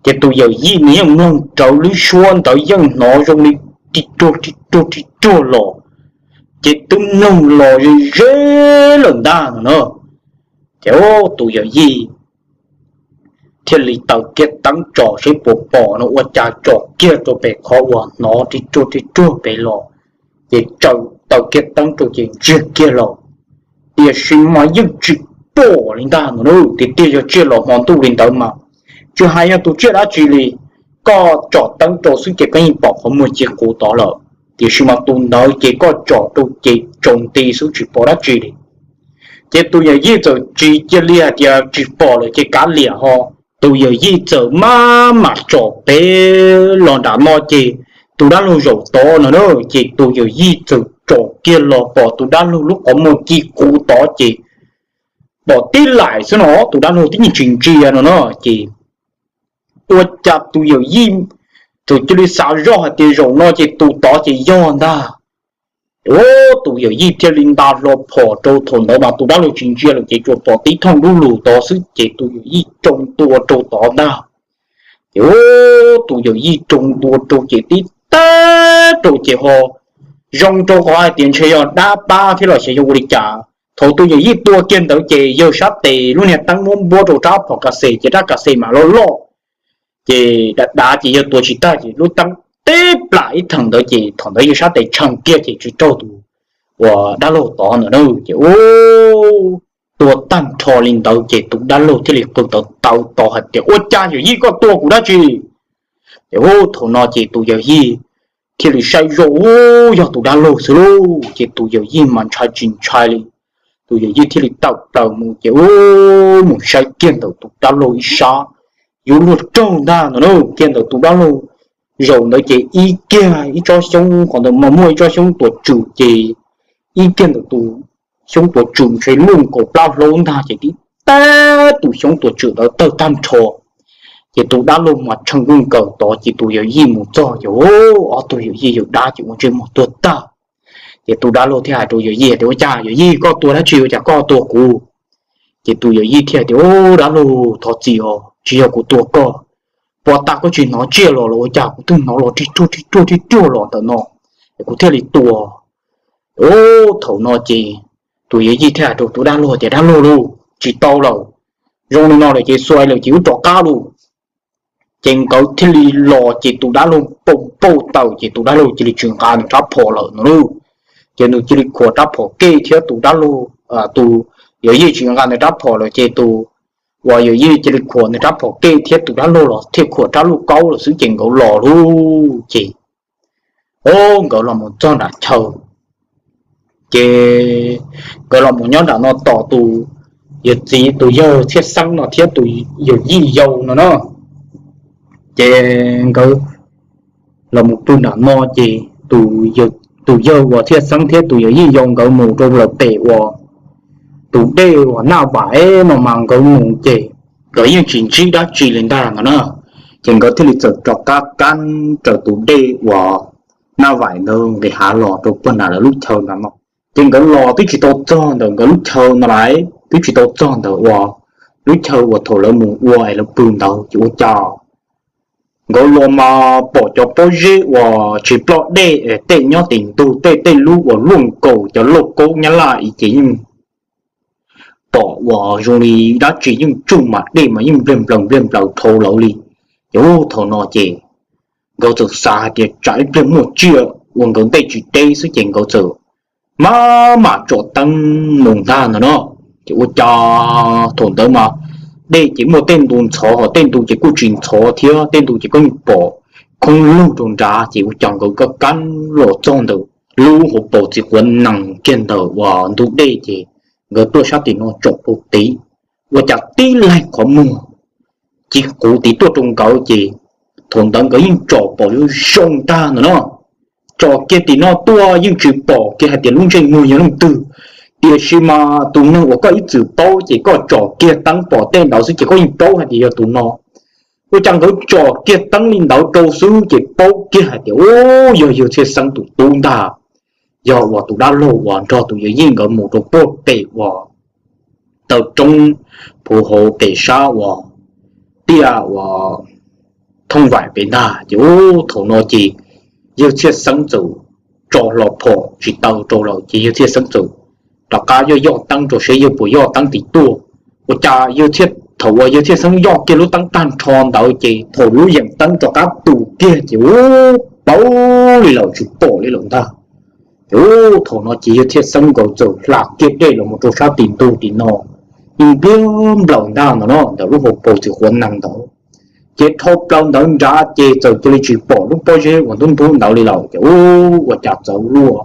ces tus yawm yij nws yeej mloog rawv lub suab ntawd yeej hnov zoo li ri ruag ri ruag ri ruag los, ces twb mloog los ze ze lawm ntag no na. Ces tus yawm yij thiaj li taws kiag teeb tsom seb puas pom no ua cas tsom kiag rau pem qhov uas hnov ri ruag ri ruag pem los, ces taws kiag teeb rau ces ntsiag kiag los, tiam sis mas yeej tsis pom li ntag no na. Tiag tiag yog tsiaj los hmo ntuj li ntawd mas tsis hais yog tus tsiaj dab tsi li, koj tsom teeb rau xwb ces koj yeej pom qhov muag ci qus tod lawm. Tiam sis mas tus ntawd ces koj tsom rau ces tsaus nti xwb tsis pom dab tsi li. Ces tus yawm yij txawm tsis cia li hais tias tsis pom lawm ces kav liam ho. Tus yawm yij txawm maj mam tsom pem los nram no ces tus dab laug zaum tod no na, ces tus yawm yij txawm tsom kiag los pom tus dab laug lub qhov muag ci qus tod ces pom tib laim xwb no, tus dab laug twb yeej tsis ntsia no na. Ces ua cas tus yawm yij txawm cia li xav zoj hais tias zaum no ces tus tod ces yog ntag. Tus yawm yij thiaj li nta hlo phom rau, thaum ntawd mas tus dab laug tsis ntsia lawm ces tsuas pom tib thooj dub lug tod xwb ces tus yawm yij rau ntua rau tod ntag. Ces tus yawm yij rau ntua rau ces tib tag rau ces ho zoo rau qhov hais tias ntshe yog dab pab thiab los xyov yog ua li cas. Thaum tus yawm yij tua kiag ntawd ces yawg sab tes lub niag teeb muab npuab rau rab phom kas xes ces rab kas xes mas loj loj, ces dav dav ces yawg tua tsis tag ces lub teeb teb plam ib theem ntawd ces thaum ntawd yawg sab tes tshee kiag ces tsis raug tus uas dab laug tod ntawd na. Ces ua tua tag nrho li ntawd ces tus dab laug thiaj li qw tawv tawv tod hais tias ua cas yawm yij koj tua kuv dab tsi? Ces ua thaum no ces tus yawm yij thiaj li saib zoj ua yog tus dab laug xwb lauj. Ces tus yawm yij mas ntshai tsis ntshai li, tus yawm yij thiaj li tawm plaws mus ces ua mus saib kiag ntawm tus dab laug ib sab, yuav luag raug ntag no na. Kiag ntawm tus dab laug zaum ntawd ces ib kiag ib tsob xyoob, qhov ntawd mas muaj ib tsob xyoob tuas tswm ces ib kiag ntawm tus xyoob tuas tswm ntshe luaj nkaus plab hlaub ntag ces tib tag tus xyoob tuas tswm ntawd tawg tag nrho. Ces tus dab laug mas tshee nkuj nkaws tod ces tus yawm yij mus txog ces ob tug yawm yij yawm dab ces ua ntsej muag tuag tag. Ces tus dab laug thiaj hais rau yawm yij tias ua cas yawm yij koj tua dab tsi ua cas koj tua kuv? Ces tus yawm yij thiaj tias ua dab laug thov txim os, tsis yog kuv tua koj, puas tas koj tsis hnov tsiaj los los ua cas kuv twb hnov los rig ruag rig ruag rig ruag los ntawm no es kuv thiaj li tua. Ua thaum no ces tus yawm yij thiaj hais rau tus dab laug tias dab laug lauj, tsis tau lawm, zoo li no lawm ces xuas lawm ces wb rov qab lauj. Ces nkawd thiaj li los ces tus dab laug pau pau taws ces tus dab laug cia li tsis nqa nws rab phom lawm no lauj. Ces nws cia li khuam rab phom kej thiab tus dab laug, tus yawm yij tsis nqa nws rab phom lawm ces tus uas yawm yij cia li khuam nws rab phom kej thiab tus dab laug los thiaj khuam rab lauj kaub lawm xwb ces nkawd los lauj. Ces o nkawd los mus txog nram chaw ces nkawd los mus nyob nram no tos tus yawm txiv tus yawg txhiaj xeeb no thiab tus yawm yij yau no na. Ces nkawd los mus pw nram no ces tus yawg uas Txhiaj Xeeb thiab tus yawm yij yau nkawd mus rau lawm pem uas tus dej uas Naj Vaim no mas nkawd mus ces nkawd yeej tsis ntsib dab tsi li ntag no na. Ces nkawd thiaj li txawm rov qab kab raws tus dej uas Naj Vaim ntawd nqis hav los rau puag nram lawv lub chaw nram no. Ces nkawd los twb tsis tau txog ntawm nkawd lub chaw no lawm, twb tsis tau txog ntawm uas lub chaw uas thaum lawv mus ua es lawv pw ntawd ces ua cas nkawd los mas pom cov pob zeb uas tsis ploj dej, tej nyob tim ntug tej, tej lub uas luaj nkaus cov lauj kaub nyab laj ib ces yeej pom uas zoo li dab tsi yeej tsuj mas dej mas yeej npliag nplaws npliag nplaws dhau lawv li. Ces ub thaum no ces nkawd txawm xav hais tias tsam ib pliag muaj tsiaj ua nkawd ntej tsis deb xwb ces nkawd txawm mam mam tsom teeb mus ntag ntag no. Ces ua cas thaum ntawd mas dej ces muaj tej ntu ntxhov ho tej ntu ces kuj tsis ntxhov thiab, tej ntu ces koj yeej pom khoob lug rau nrad ces ua cas nkawd kab kab los txog ntawm lub hauv paus txiv quav nees kiag ntawm uas ntug dej ces nkawd tuaj sab tim no tsom rau tid, ua cas tib leeg qhov muag ci quv tid tuaj rau nkawd ces thaum ntawd nkawd yeej tsom pom zoo zoo ntag ntag no. Tsom kiag tim no tuaj yeej tsis pom kiag hais tias lub ntsej muag yog leej twg, tiam sis mas tus neeg uas koj ib txwm paub ces koj tsom kiag teeb pom tej ntawd xwb ces koj yeej paub hais tias yog tus no. Ua cas nkawd tsom kiag teeb li ntawd rau xwb ces paub kiag hais tias ub yog yawg Txhiaj Xeeb tus tub ntag, yog uas tus dab laug uas nrog tus yawm yij nkawd mus rau puag pem uas taw roob puv hauv pem sab uas tiaj uas thooj vaim pem ntag. Ces ub thaum no ces yawg Txhiaj Xeeb txawm tso hlo phom tsis taw rau lawm ces yawg Txhiaj Xeeb txawm rov qab yoj yoj teeb rau seb yawg puas yoj teeb tim tuaj. Ua cas yawg Txhiaj, thaum uas yawg Txhiaj Xeeb yoj kiag lub teeb tag nrho ntawd ces thaum lub yeem teeb rov qab tu kiag ces ub paub li lawm tsis pom li lawm ntag. Ces ub thaum no ces yawg Txhiaj Xeeb nkawd txawm hla kiag dej los mus rau sab tim ntug tim no, yeej npliag nplaws ntag ntag no ntawm lub hauv paus txiv quav nees ntawd. Ces dhau plaws ntawd nrad ces txawm cia li tsis pom lub pob zeb uas ntub ntub ntawd li lawm ces ub ua cas txawv luaj.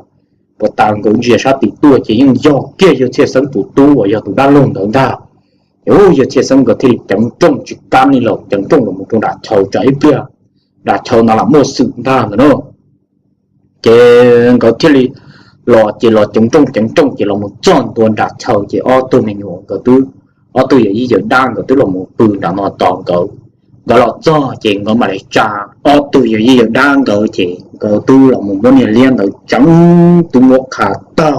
Puag ta nkawd ntsia sab tim tuaj ces yeej yog kiag yawg Txhiaj Xeeb tus tub uas yog tus dab laug ntawd ntag. Ces ub yawg Txhiaj Xeeb nkawd thiaj li ceev nrooj tsis kam li lawm, ceev nrooj los mus rau nram chaw tsam ib pliag nram chaw no lam muaj xwm ntag ntag no. Ces nkawd thiaj li los ces los ceev nrooj ceev nrooj ces los mus txog ntua nram chaw ces ob tug me nyuam nkawd twb, ob tug yawm yij yawm dab nkawd twb los mus pw nram no tos nkawd. Nkawd los txog ces nkawd mam li tsa ob tug yawm yij yawm dab nkawd ces nkawd twb los mus muab niag liab ntawd tseev, twb muab qha tag,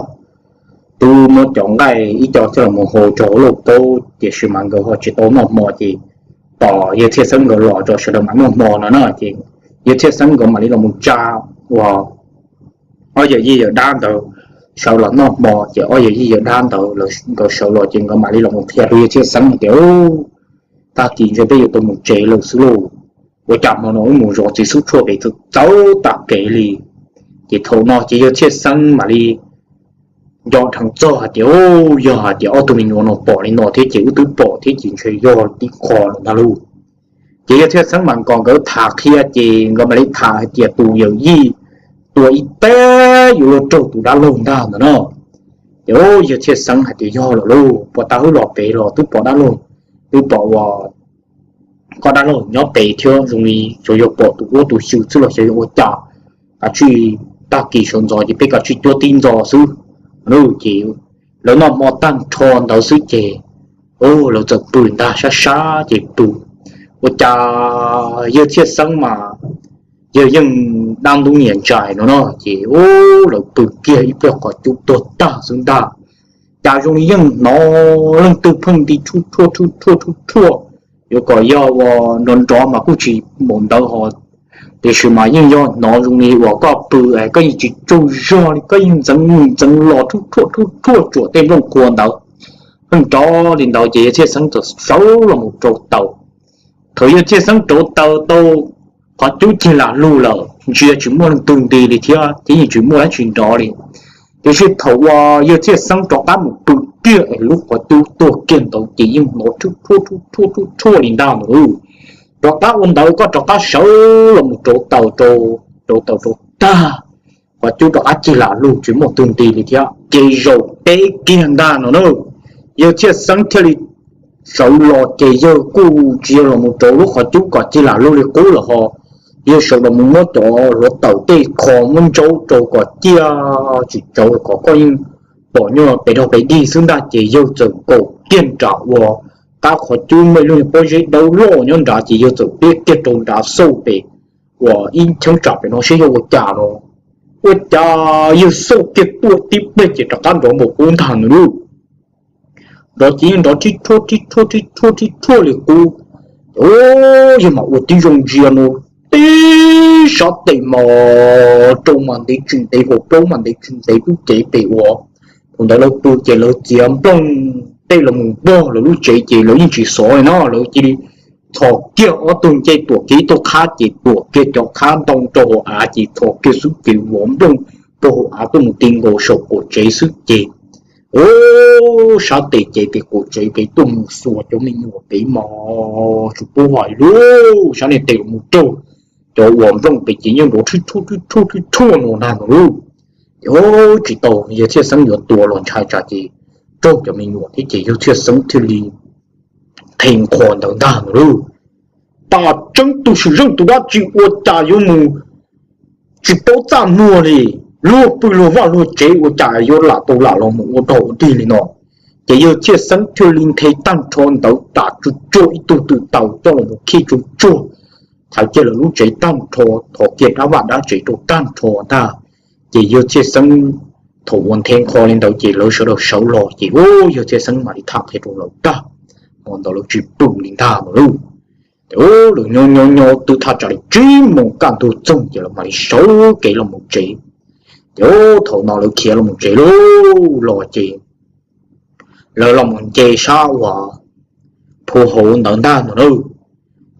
twb muab cov nqaij ib co coj los mus hau rau hauv lauj kaub, tiam sis mas nkawd ho tsis tau noj hmo ces tos yawg Txhiaj Xeeb nkawd los rau sawv daws mam noj hmo no na. Ces yawg Txhiaj Xeeb nkawd mam li los mus tsa uas ob yawm yij yawm dab ntawd sawv los noj hmo ces ob yawm yij yawm dab ntawd nkawd sawv los ces nkawd mam li los mus qhia rau yawg Txhiaj Xeeb tias, Tag kis ntshe peb yuav tau mus tsev lawm xwb lauj. Ua cas hmo no wb mus zov txiv xub tshuaj pem txawv tag kev li. Ces thaum no ces yawg Txhiaj Xeeb mam li nco dheev txog hais tias, Yog hais tias ob tug me nyuam no pom li no thiab ces wb twb pom thiab ces ntshe yog tib qho lawm ntag lauj. Ces yawg Txhiaj Xeeb mam nkaus nkawd tham qhia ces nkawd mam li tham hais tias tus yawm yij tua ib teg yuav luag raug tus dab laug ntag ntag no. Ces yawg Txhiaj Xeeb hais tias, Yog lawm lauj, puag ta wb los pem los twb pom dab laug, twb pom uas koj dab laug nyob pem thiab, zoo li xyov yog pom tus ub tus xyw xwb los xyov yog ua cas. Kav tsij tag kis sawv ntxov ces peb kav tsij cuab tib ntxo xwb. Ces lawv noj hmo tag nrho ntawd xwb ces lawv txawm pw ntag, sab sab ces pw. Ua cas yawg Txhiaj Xeeb mas yawg yeej dab ntub nyias ntsais no no ces lawv pw kiag ib pliag qhov cub tuag tag xwb ntag. Cas zoo li yeej hnov leej twg pheej nti tshuj tshuaj tshuj tshuaj tshuj tshuaj. Yuav kom yog uas nrov nrov mas kuj tsis npaum ntawd ho, tiam sis mas yeej yog hnov zoo li uas koj pw es koj yeej tsis tsaug zog li, koj yeej ntxeev mus ntxeev los tshuj tshuaj tshuaj tshuaj tsuam tej nplooj qhuav ntawd. Pheej nrov li ntawd ces yawg Txhiaj Xeeb txawm sawv los mus rauv taws. Thaum yawg Txhiaj Xeeb rauv taws tau qhov cub cig lam lug lawm, ntsia tsis muaj leej twg nti li thiab ces yeej tsis muaj dab tsi nrov li. Tiam sis thaum uas yawg Txhiaj Xeeb rov qab mus pw kiag es lub qhov cub tuag kiag ntawd ces yeej hnov tshuj tshuaj tshuj tshuaj tshuaj tshuaj li ntag ntag lauj. Rov qab ua ntawd koj rov qab sawv los mus rauv taws rau, rauv taws rau tag, qhov cub rov qab cig lam lug tsis muaj twg nti li thiab ces zaum teb kiag ntag no na. Yawg Txhiaj Xeeb thiaj li sawv los ces yawg kuj tsis yog los mus rauv lub qhov cub kom cig lam lug li qub lawm ho, Yawg sawv los mus muab cov hluav taws tej kho muab ntsaub rau kom ciaj tsis tsawv kom koj yeej pom nyob pes dog pes dig xwb ntag ces yawg txawm nkaum kiag nram uas qab qhov cub muaj ib lub pob zeb dawb loj nyob nrad ces yawg txawm pliab kiag rau nrad xauj pem uas ib cheeb tsam pem no saib yog ua cas no. Ua cas yawg xauj kiag tuaj tib pliag ces rov qab nrov npaum qub ntag no lauj. Nrov ces yeej nrov rhib rhuaj rhib rhuaj rhib rhuaj rhib rhuaj li qub. Yawg mam ua tib zoo ntsia no, tib sab tes mas rau mas ntev tsis ntev, hauv plaub mas ntev tsis ntev lub cev pem uas thaum ntawd lawv pw ces lawv txiav nplooj tej los mus npog lawv lub tsev ces lawv yeej tsis xov li no, lawv cia li thom kiag ob tug ncej tuam kiag ib tug qhab ces tuam kiag cov qhab ntoo rau hauv av ces thom kiag xwb ces vov nplooj rau hauv av tuaj mus ti nkaus saum qaum tsev xwb ces, o, sab tes ces pem qaum tsev pem tuaj mus xuas cov me nyuam pem mos tsis pub hais lub sab niag tes los mus raug cov uas nplooj pem ces yeej nrov rhib rhuaj rhib rhuaj rhib rhuaj no ntag no lauj. Ces tsis tau, yawg Txhiaj Xeeb yuav tua los ntshai tsam ces raug cov me nyuam thiab ces yawg Txhiaj Xeeb thiaj li qhia qhov ntawd ntag no lauj. Pam tseeb tus sim zeej tus dab tsi ua cas yuav mus tsis paub txaj muag li, luag pw luag vaj luag tsev ua cas yuav lam tau lam los mus ua dog ua dig li no. Ces yawg Txhiaj Xeeb thiaj li nthe tag nrho ntawd tas tsuj tsuag ib tug twm taws coj los mus khij tsuj tsuag, thav kiag lawv lub tsev tag nrho, thov kiag dab vaj dab tsev rau tag nrho ntag. Ces yawg Txhiaj Xeeb thaum uas nthe qhov li ntawd ces lawv sawv daws sawv los ces yawg Txhiaj Xeeb mam li tham qhia rau lawv tag, hmo ntawd lawv tsis pw li ntag no lauj. Ces lawv nyob nyob nyob twb thaj tsam li tsib moos kaj ntug txoog ces lawv mam li sawv kev los mus tsev. Ces thaum no lawv khiav los mus tsev lauj los ces lawv los mus nce sab uas phu hauv ntawd ntag no lauj.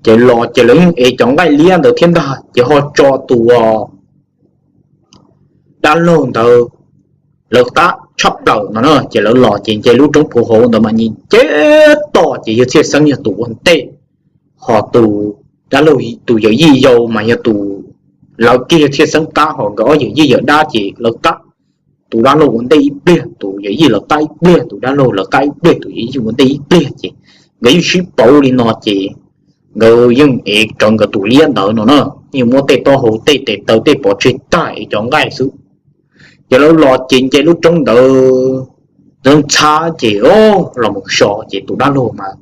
Ces los ces lawv yeej ev cov nqaij liab ntawd thiab ntag ces ho tso tus dab laug ntawd lawv qab tshaj plaws no na. Ces lawv los ces nce lub roob phu hauv ntawd mas nce nce toj ces yawg Txhiaj Xeeb yog tus ua ntej, ho tus dab laug tus yawm yij yau mas yog tus, lawv kiag yawg Txhiaj Xeeb qab ho nkawd ob yawm yij yawm dab ces lawv qab. Tus dab laug ua ntej ib pliag, tus yawm yij lawv qab ib pliag, tus dab laug lawv qab ib pliag, tus yawm yij ua ntej ib pliag ces nkawd yeej sib pauv li no ces nkawd yeej ev rawv nkawd tus liab ntawd no na, yeej muab tej taub hau tej tes taw tej pov tseg tag ev cov nqaij xwb. Ces lawv los ces nce lub roob ntawd ntxhab ces los mus so ces tus dab laug mas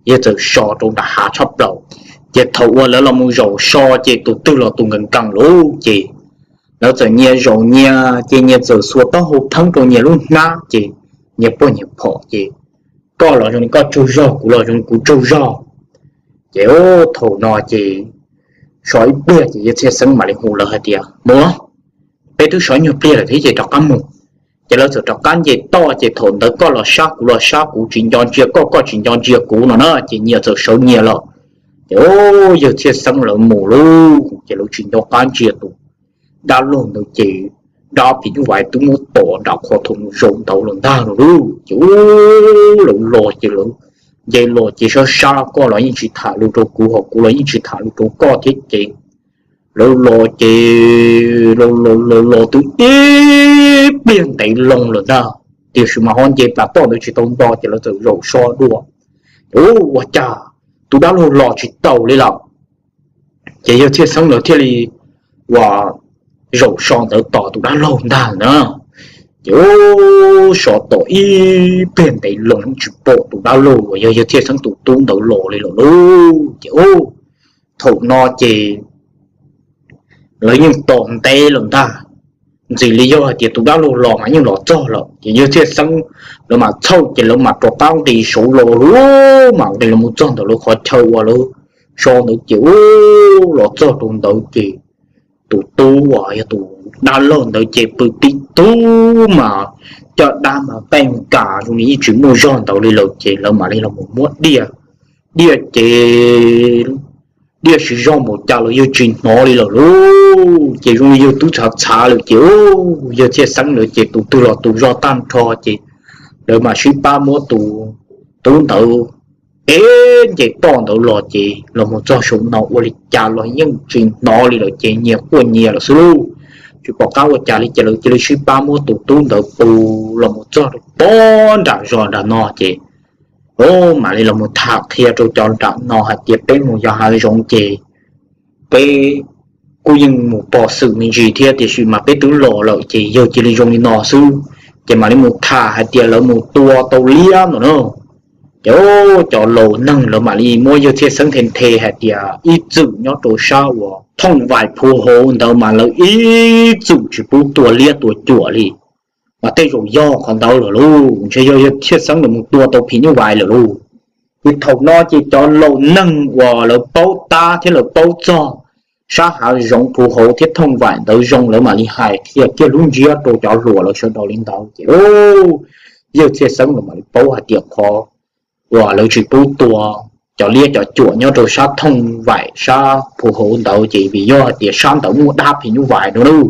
yawg txawm so rau nram hav tshaj plaws. Ces thaum uas lawv los mus zaum so ces tus twg los tus nkees nkees lauj ces lawv txawm nyias zaum nyias ces nyias txawm xuas taub hau pheeb rau nyias lub hnab ces nyias poj nyias phom ces koj los zoo li koj tsaug zog, kuv los zoo li kuv tsaug zog. Ces thaum no ces so ib pliag ces yawg Txhiaj Xeeb mam li hu lawv hais tias, mus, peb twb so ib nyuag pliag lawm thiab ces rov qab mus. Ces lawv txawm rov qab nce toj ces thaum ntawd koj los sab kuv los sab, kuv tsis nco ntsia koj, koj tsis nco ntsia kuv no na ces nyias txawm sawv nyias lawm. Ces yawg Txhiaj Xeeb lawv mus lauj ces lawv tsis nco qab ntsia tus dab laug ntawd ces dab phim nyuj vais twb muab tom nram qhov thaum mus zaum ntawd los ntag no lauj. Ces lawv los ces lawv nce los ces sab sab koj los yeej tsis tham lus rau kuv, ho kuv los yeej tsis tham lus rau koj thiab ces lawv los ces los los los los twb ib pliag ntev loo lawm ntag, tiam sis mas ho nce plas toj ntawd tsis tau nto ces lawv txawm zaum so dua. Ces ua cas tus dab laug los tsis taus li lawm. Ces yawg Txhiaj Xeeb lawv thiaj li uas zaum so ntawd tos tus dab laug ntag na. Ces so tos ib pliag ntev loo tsis pom tus dab laug uas yog yawg Txhiaj Xeeb tus tub ntawd los li lawm lauj. Ces thaum no ces lawv yeej tos ntev lawm ntag, ntxim li yog hais tias tus dab laug los mas yeej los txog lawm ces yawg Txhiaj Xeeb lawv mam txhawj ces lawv mam rov qab nqis saud los lauj, mam nqis los mus txog ntawm lawv qhov chaw uas lawv so ntawd ces ub los txog rau ntawd ces tus tub uas yog tus dab laug ntawd ces pw tib tug mas caj dab mas nqaij nkas zoo li yeej tsis muaj zog ntawd li lawm ces lawv mam li los mus muab diaj, diaj ces diaj siv zog npaum cas los yawg tsis hnov li lawm lauj. Ces zoo li yawg twb txhav txhav lawm ces yawg Txhiaj Xeeb lawv ces tus twg los tus zog tag nrho ces lawv mam sib pab muab tus tub ntawd ev nce toj ntawd los ces los mus txog saum no ua li cas los yeej tsis hnov li lawm ces nyias quaj nyias lawm xwb lauj. Tsis pom qab ua cas li ces lawv cia li sib pab muab tus tub ntawd tus los mus txog rau pob nram zos nram no ces mam li los mus tham qhia rau cov nram no hais tias peb mus yos hav zoov ces peb kuj yeej mus pom xwm me ntsis thiab, tiam sis mas peb twb los lawm ces yog cia li zoo li no xwb, ces mam li mus tham hais tias lawv mus tua tau liab no na. Ces cov laus neeg lawv mam li muab yawg Txhiaj Xeeb nthe nthe hais tias ib txwm nyob rau sab uas thooj vaim phuv hauv ntawd mas lawv ib txwm tsis pub tua liab tua cuam li, mas tej zaum yog qhov ntawd lawm lauj, ntshe yog yawg Txhiaj Xeeb lawv mus tua tau phim nyuj vais lawm lauj. Ces thaum no ces cov laus neeg uas lawv paub tab thiab lawv paub txog sab hav zoov phuv hauv thiab thooj vaim ntawd zoo, lawv mam li hais qhia kiag lub ntsiab rau cov hluas lawv sawv daws li ntawd ces yawg Txhiaj Xeeb lawv mam li paub hais tias qhov uas lawv tsis pub tua cov liab cov cuam nyob rau sab thooj vaim sab phuv hauv ntawd ces vim yog hais tias sab ntawd muaj dab phim nyuj vais no lauj.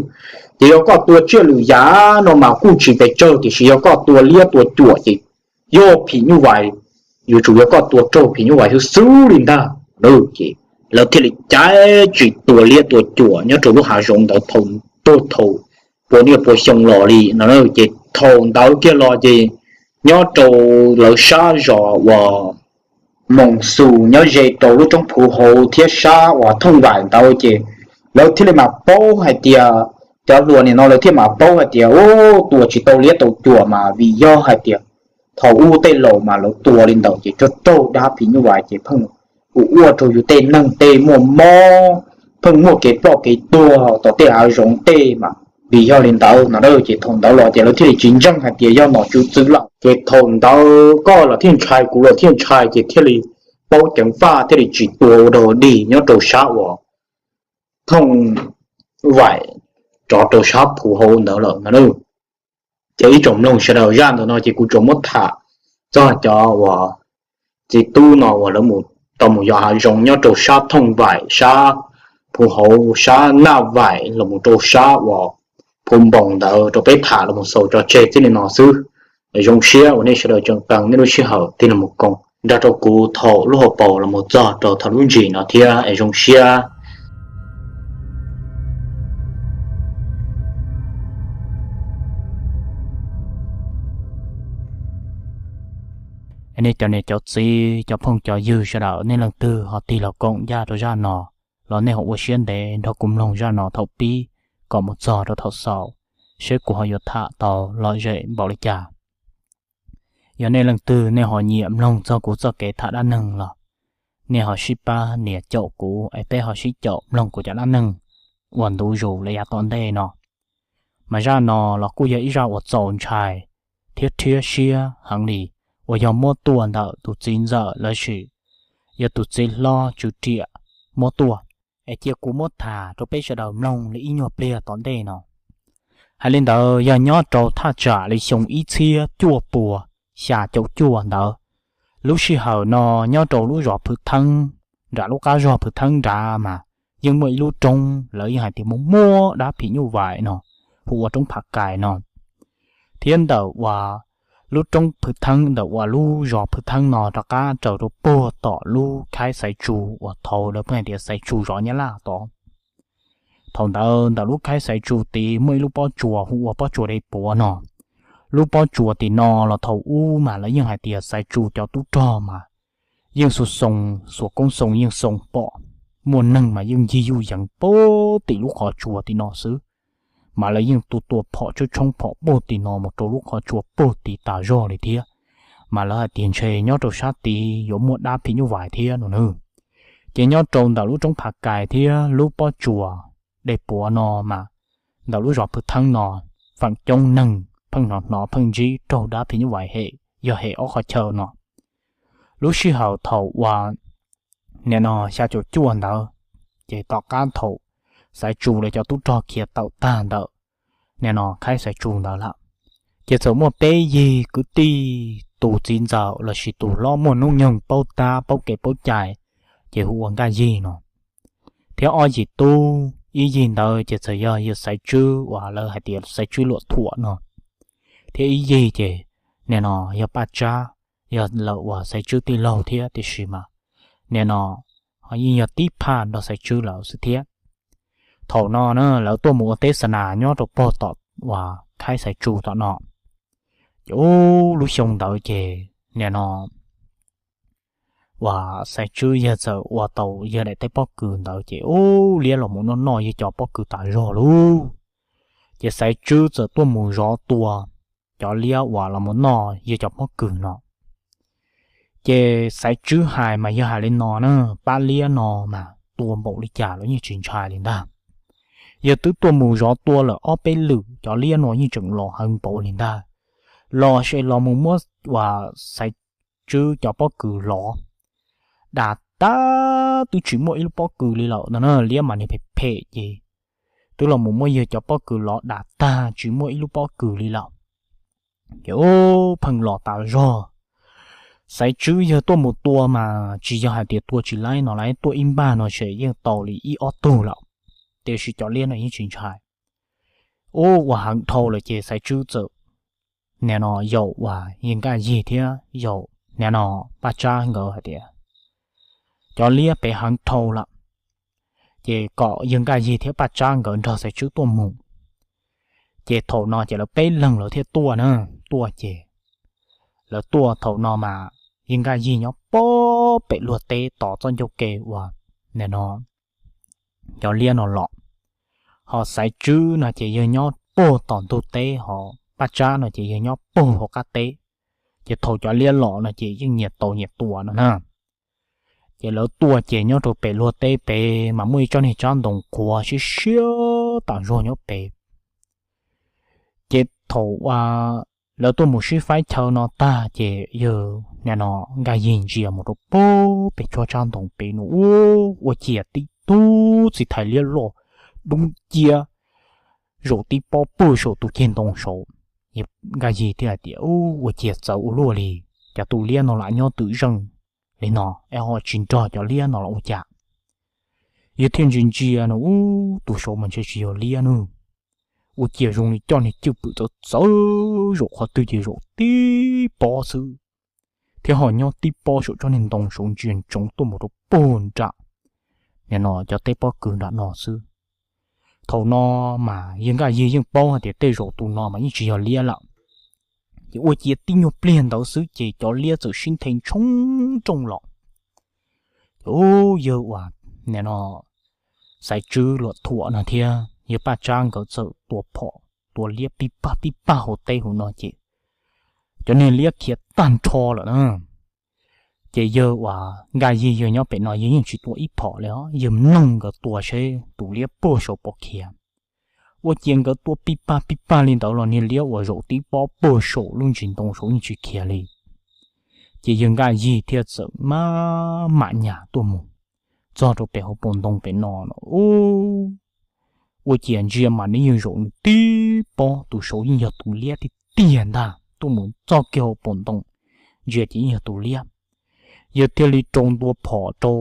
Ces yog koj tua tsiaj lwm yam no mas kuj tsis pes tsawg, tiam sis yog koj tua liab tua cuam ces yog phim nyuj vais, yuav tsum yog koj tua raug phim nyuj vais xwb xwb li ntag. Ces lawv thiaj li caiv tsis tua liab tua cuam nyob rau lub hav zoov ntawd thaum, thaum pua niaj pua xyoo los li no. Ces thaum ntawd kiag los ces nyob rau lawv sab zos uas Moos Xus nyob ze rau lub roob phuv hauv thiab sab uas thooj vaim ntawd ces lawv thiaj li mam paub hais tias, cov hluas nim no lawv thiaj mam paub hais tias ua tua tsis tau liab tau cuam mas vim yog hais tias thaum ub tej laus mas lawv tua li ntawd ces raug raug dab phim nyuj vais ces pheej ua ua rau yus tej neeg tej muaj mob, pheej muaj kev ploj kev tuag tom tej hav zoov tej mas vim yog li ntawd no. Ces thaum ntawd los ces lawv thiaj li tsis ntseeg hais tias yog nom tswv txwv lawm. Ces thaum ntawd koj los thiaj ntshai, kuv los thiaj ntshai, ces thiaj li paub ceev faj thiaj li tsis tua ua dog dig nyob rau sab uas thooj vaim rov rau sab phuv hauv ntawd lawm no. Ces ib tsoom mloog sawv daws, zaj ntawm no ces kuv tsuas muab tham txog cov uas txiv tub no uas lawv mus, tau mus yos hav zoov nyob rau sab thooj vaim sab phuv hauv sab naj vaim los mus rau sab uas phuv npoos ntawd rau peb tham los mus xaus tso tseg txij li no xwb. Zoo siab uas nej sawv daws tseem qee nej lub sij hawm tig los koom nrog rau kuv thaum lub hauv paus los mus txog rau thaum lub ntsis no thiab es zoo siab. Nej cov niam cov txiv cov phooj cov ywg sawv daws, nej leej twg ho tig los koom ncaj rau zaj no los nej ho ua siab ntev nrog kuv mloog zaj no thaum pib kom mus txog rau thaum xaus, seb kuv ho yuav tham tau lom zem npaum li cas. Yog nej leej twg nej ho nyiam mloog txog kuv txoj kev tham dab neeg los nej ho sib pab nias caum kuv es peb ho sib caum mloog kuv cov dab neeg uas ntu zus li yav tom ntej no. Mas zaj no los kuj yog ib zaj uas txaus ntshai thiab rhiab siab heev li, uas yog muab tuaj ntawm tus txiv ntxawm lossis yog tus txiv hlob tswv riam muab tuaj. Es cia kuv muab tham rau peb sawv daws mloog li ib nyuag pliag tom ntej no. Hais li ntawd yog nyob rau thaj tsam li xyoo ib txhiab cuaj puas xya caum cuaj ntawd. Lub sij hawm no nyob rau lub zos Phwv Theeb, nram lub qab zos Phwv Theeb nrad mas yeej muaj ib lub roob lawv yeej hais tias muaj muaj dab phim nyuj vais no, hu ua roob Phav Kais no. Thiab ntawm uas lub roob Phwv Theeb, ntawm uas lub zos Phwv Theeb no rov qab raws rau puag tom lub khaib Xaiv Tsu uas thaud lawv pheej hais tias Xaiv Tsu zov Nyab Laj tod. Thaum ntawd ntawm lub khaib Xaiv Tsu tid muaj ib lub pob tsuas hu ua pob tsuas Dej Puav no. Lub pob tsuas tim no los thaum ub mas lawv yeej hais tias Xaiv Tsu cov tub rog mas yeej xu xoo, xuas koob xoo yeej xoo pom, muaj neeg mas yeej ncig yuj yees puag tim lub qhov tsua tim no xwb. Mas lawv yeej tua tua phom tshoob tshoob phom puag tim no mus rau lub qhov tsua puag tid tas zog li thiab. Mas lawv hais tias ntshe nyob rau sab tid yuav muaj dab phim nyuj vais thiab no nawb. Ces nyob rau ntawm lub roob Phav Kais thiab lub pob tsuas Dej Puav no mas ntawm lub zos Phwv Theeb no feem coob neeg pheej hnov hnov pheej ntsib raug dab phim nyuj vais hem, yog hem ob qhov chaw no. Lub sij hawm thaum uas nim no xya caum cuaj ntawd, ces tom qab thaum Xaiv Tsu lawv cov tub rog khiav tawm tag ntawm nim no khaib Xaiv Tsu ntawd lawm, ces txawm muaj peb yig kwv tij, tus txiv ntxawm lossis tus hlob muaj hnub nyoog paub tab paub kev paub cai, ces hu ua Nkaj Yig no, thiab ob yim tub. Ib yig ntawd ces txawm yog yawg Xaiv Tswb uas lawv hais tias Xaiv Tswb Luam Thuam no, thiab ib yig ces nim no yog Paj Tsab, yog lawv uas Xaiv Tswb tij laug thiab, tiam sis mas nim no yeej yog tib phaj nrog Xaiv Tswb lawm xwb thiab. Thaum no na lawv tuaj mus ua teb xa nas nyob rau pog tom uas khaib Xaiv Tsu tom no, ces ub lub xyoo ntawd ces nim no uas Xaiv Tswb yawg txawm ua tau yawg daim teb pob kws ntawd ces ub, liab los mus noj noj yawg cov pob kws tas zog lauj. Ces Xaiv Tswb txawm tuaj mus zov tua cov liab uas los mus noj yawg cov pob kws no. Ces Xaiv Tswb hais mas yawg hais li no na, pab liab no mas tua npaum li cas los yeej tsis ntshai li ntag. Yawg twb tuaj mus zov tua lawm ob peb lwm, cov liab no yeej tseem los heev npaum li ntag. Los ces los mus muab uas Xaiv Tswb cov pob kws lov, dam tag twb tsis muaj ib lub pob kws li lawm no na. Liab mas nws phem phem ces twb los mus muab yawg cov pob kws lov dam tag tsis muaj ib lub pob kws li lawm. Ces ub, pheej los tas zog. Xaiv Tswb yawg tuaj mus tua mas tsis yog hais tias tua tsis laib no, lawv tuaj ib npag no ces yeej tau li ib ob tug lawm, tiam sis cov liab no yeej tsis ntshai. Ub, ua heev dhau lawm ces Xaiv Tswb txawm nim no yaum uas yawg Nkaj Yig thiab yaum nim no Paj Tsab nkawd hais tias cov liab pem heev dhau lawm, ces kom yawg Nkaj Yig thiab Paj Tsab nkawd nrog Xaiv Tswb tuaj mus. Ces thaum no ces lawv peb leeg lawv thiaj tuaj na. Tuaj ces lawv tuaj thaum no mas yawg Nkaj Yig nyob pem luag teb tos txoj ncauj ke uas nim no cov liab no los. Ho Xaiv Tswb no ces yawg nyob puag tom ntug teb, ho Paj Tsab no ces yawg nyob puag hauv qab teb. Ces thaum cov liab los no ces yeej nyias tau nyias tua no na. Ces lawv tuaj ces nyob rau pem luag teb pem mas muaj ib tsob niag tsab ntoo qhuav siab siab tas zog nyob pem. Ces thaum lawv tuaj mus sib faib chaw no tag ces yawg nim no Nkaj Yig ntsia mus rau pem tsob tsab ntoo pem no ub, ua ciav tib tug txiv thais liab loj dub nciab zaum tib pob puag saum tus ceg ntoo saud. Nkaj Yig thiaj hais tias ub, ua ciav txawv ua luaj li, cas tus liab no lam nyob twm zeej li no es ho tsis nrog cov liab no los ua cas. Yawg thiaj ntsia ntsia no ub, tus saud mas ntshe tsis yog liab nawb. Ua ciav zoo li coj niag cwj pwm txawv txawv zaum qhov twg ces zaum tib pob xwb, thiab ho nyob tib pob saum tsob niag ntoo saud ntsia ntsoov tuaj mus rau puag nram nim no cov teb pob kws nram no xwb. Thaum no mas yawg Nkaj Yig yeej paub hais tias tej zaum tus no mas yeej tsis yog liab lawm. Ces ua ciav tib nyuag pliag ntawd xwb ces cov liab txawm sib nthe ntshoo nrooj los. Ces ub, yawg uas nim no Xaiv Tswb Luam Thuam no thiab yawg Paj Tsab nkawd txawm tua phom tua liab pib pag pib pag hauv teb hauv no ces cov niag liab khiav tag nrho lawm na. Ces yawg uas Nkaj Yig yawg nyob pem no yawg yeej tsis tua ib phom li os, yawg mloog nkawd tua seb tus liab puag saud puas khiav. Ua ciav nkawd tua pib pag pib pag li ntawd los niag liab uas zaum tib pob puag saum lub ntsis ntoo saud yeej tsis khiav li. Ces yawg Nkaj Yig thiaj txawm maj mam nyas tuaj mus txog rau pem hauv paus ntoo pem no no ub, ua ciav ntsia mas nws yeej zaum nws tib pob, tus saud yeej yog tus liab tiag tiag ntag, tuaj mus txog kiag hauv paus ntoo ntsia ces yeej yog tus liab. Yawg thiaj li rau ntua phom rau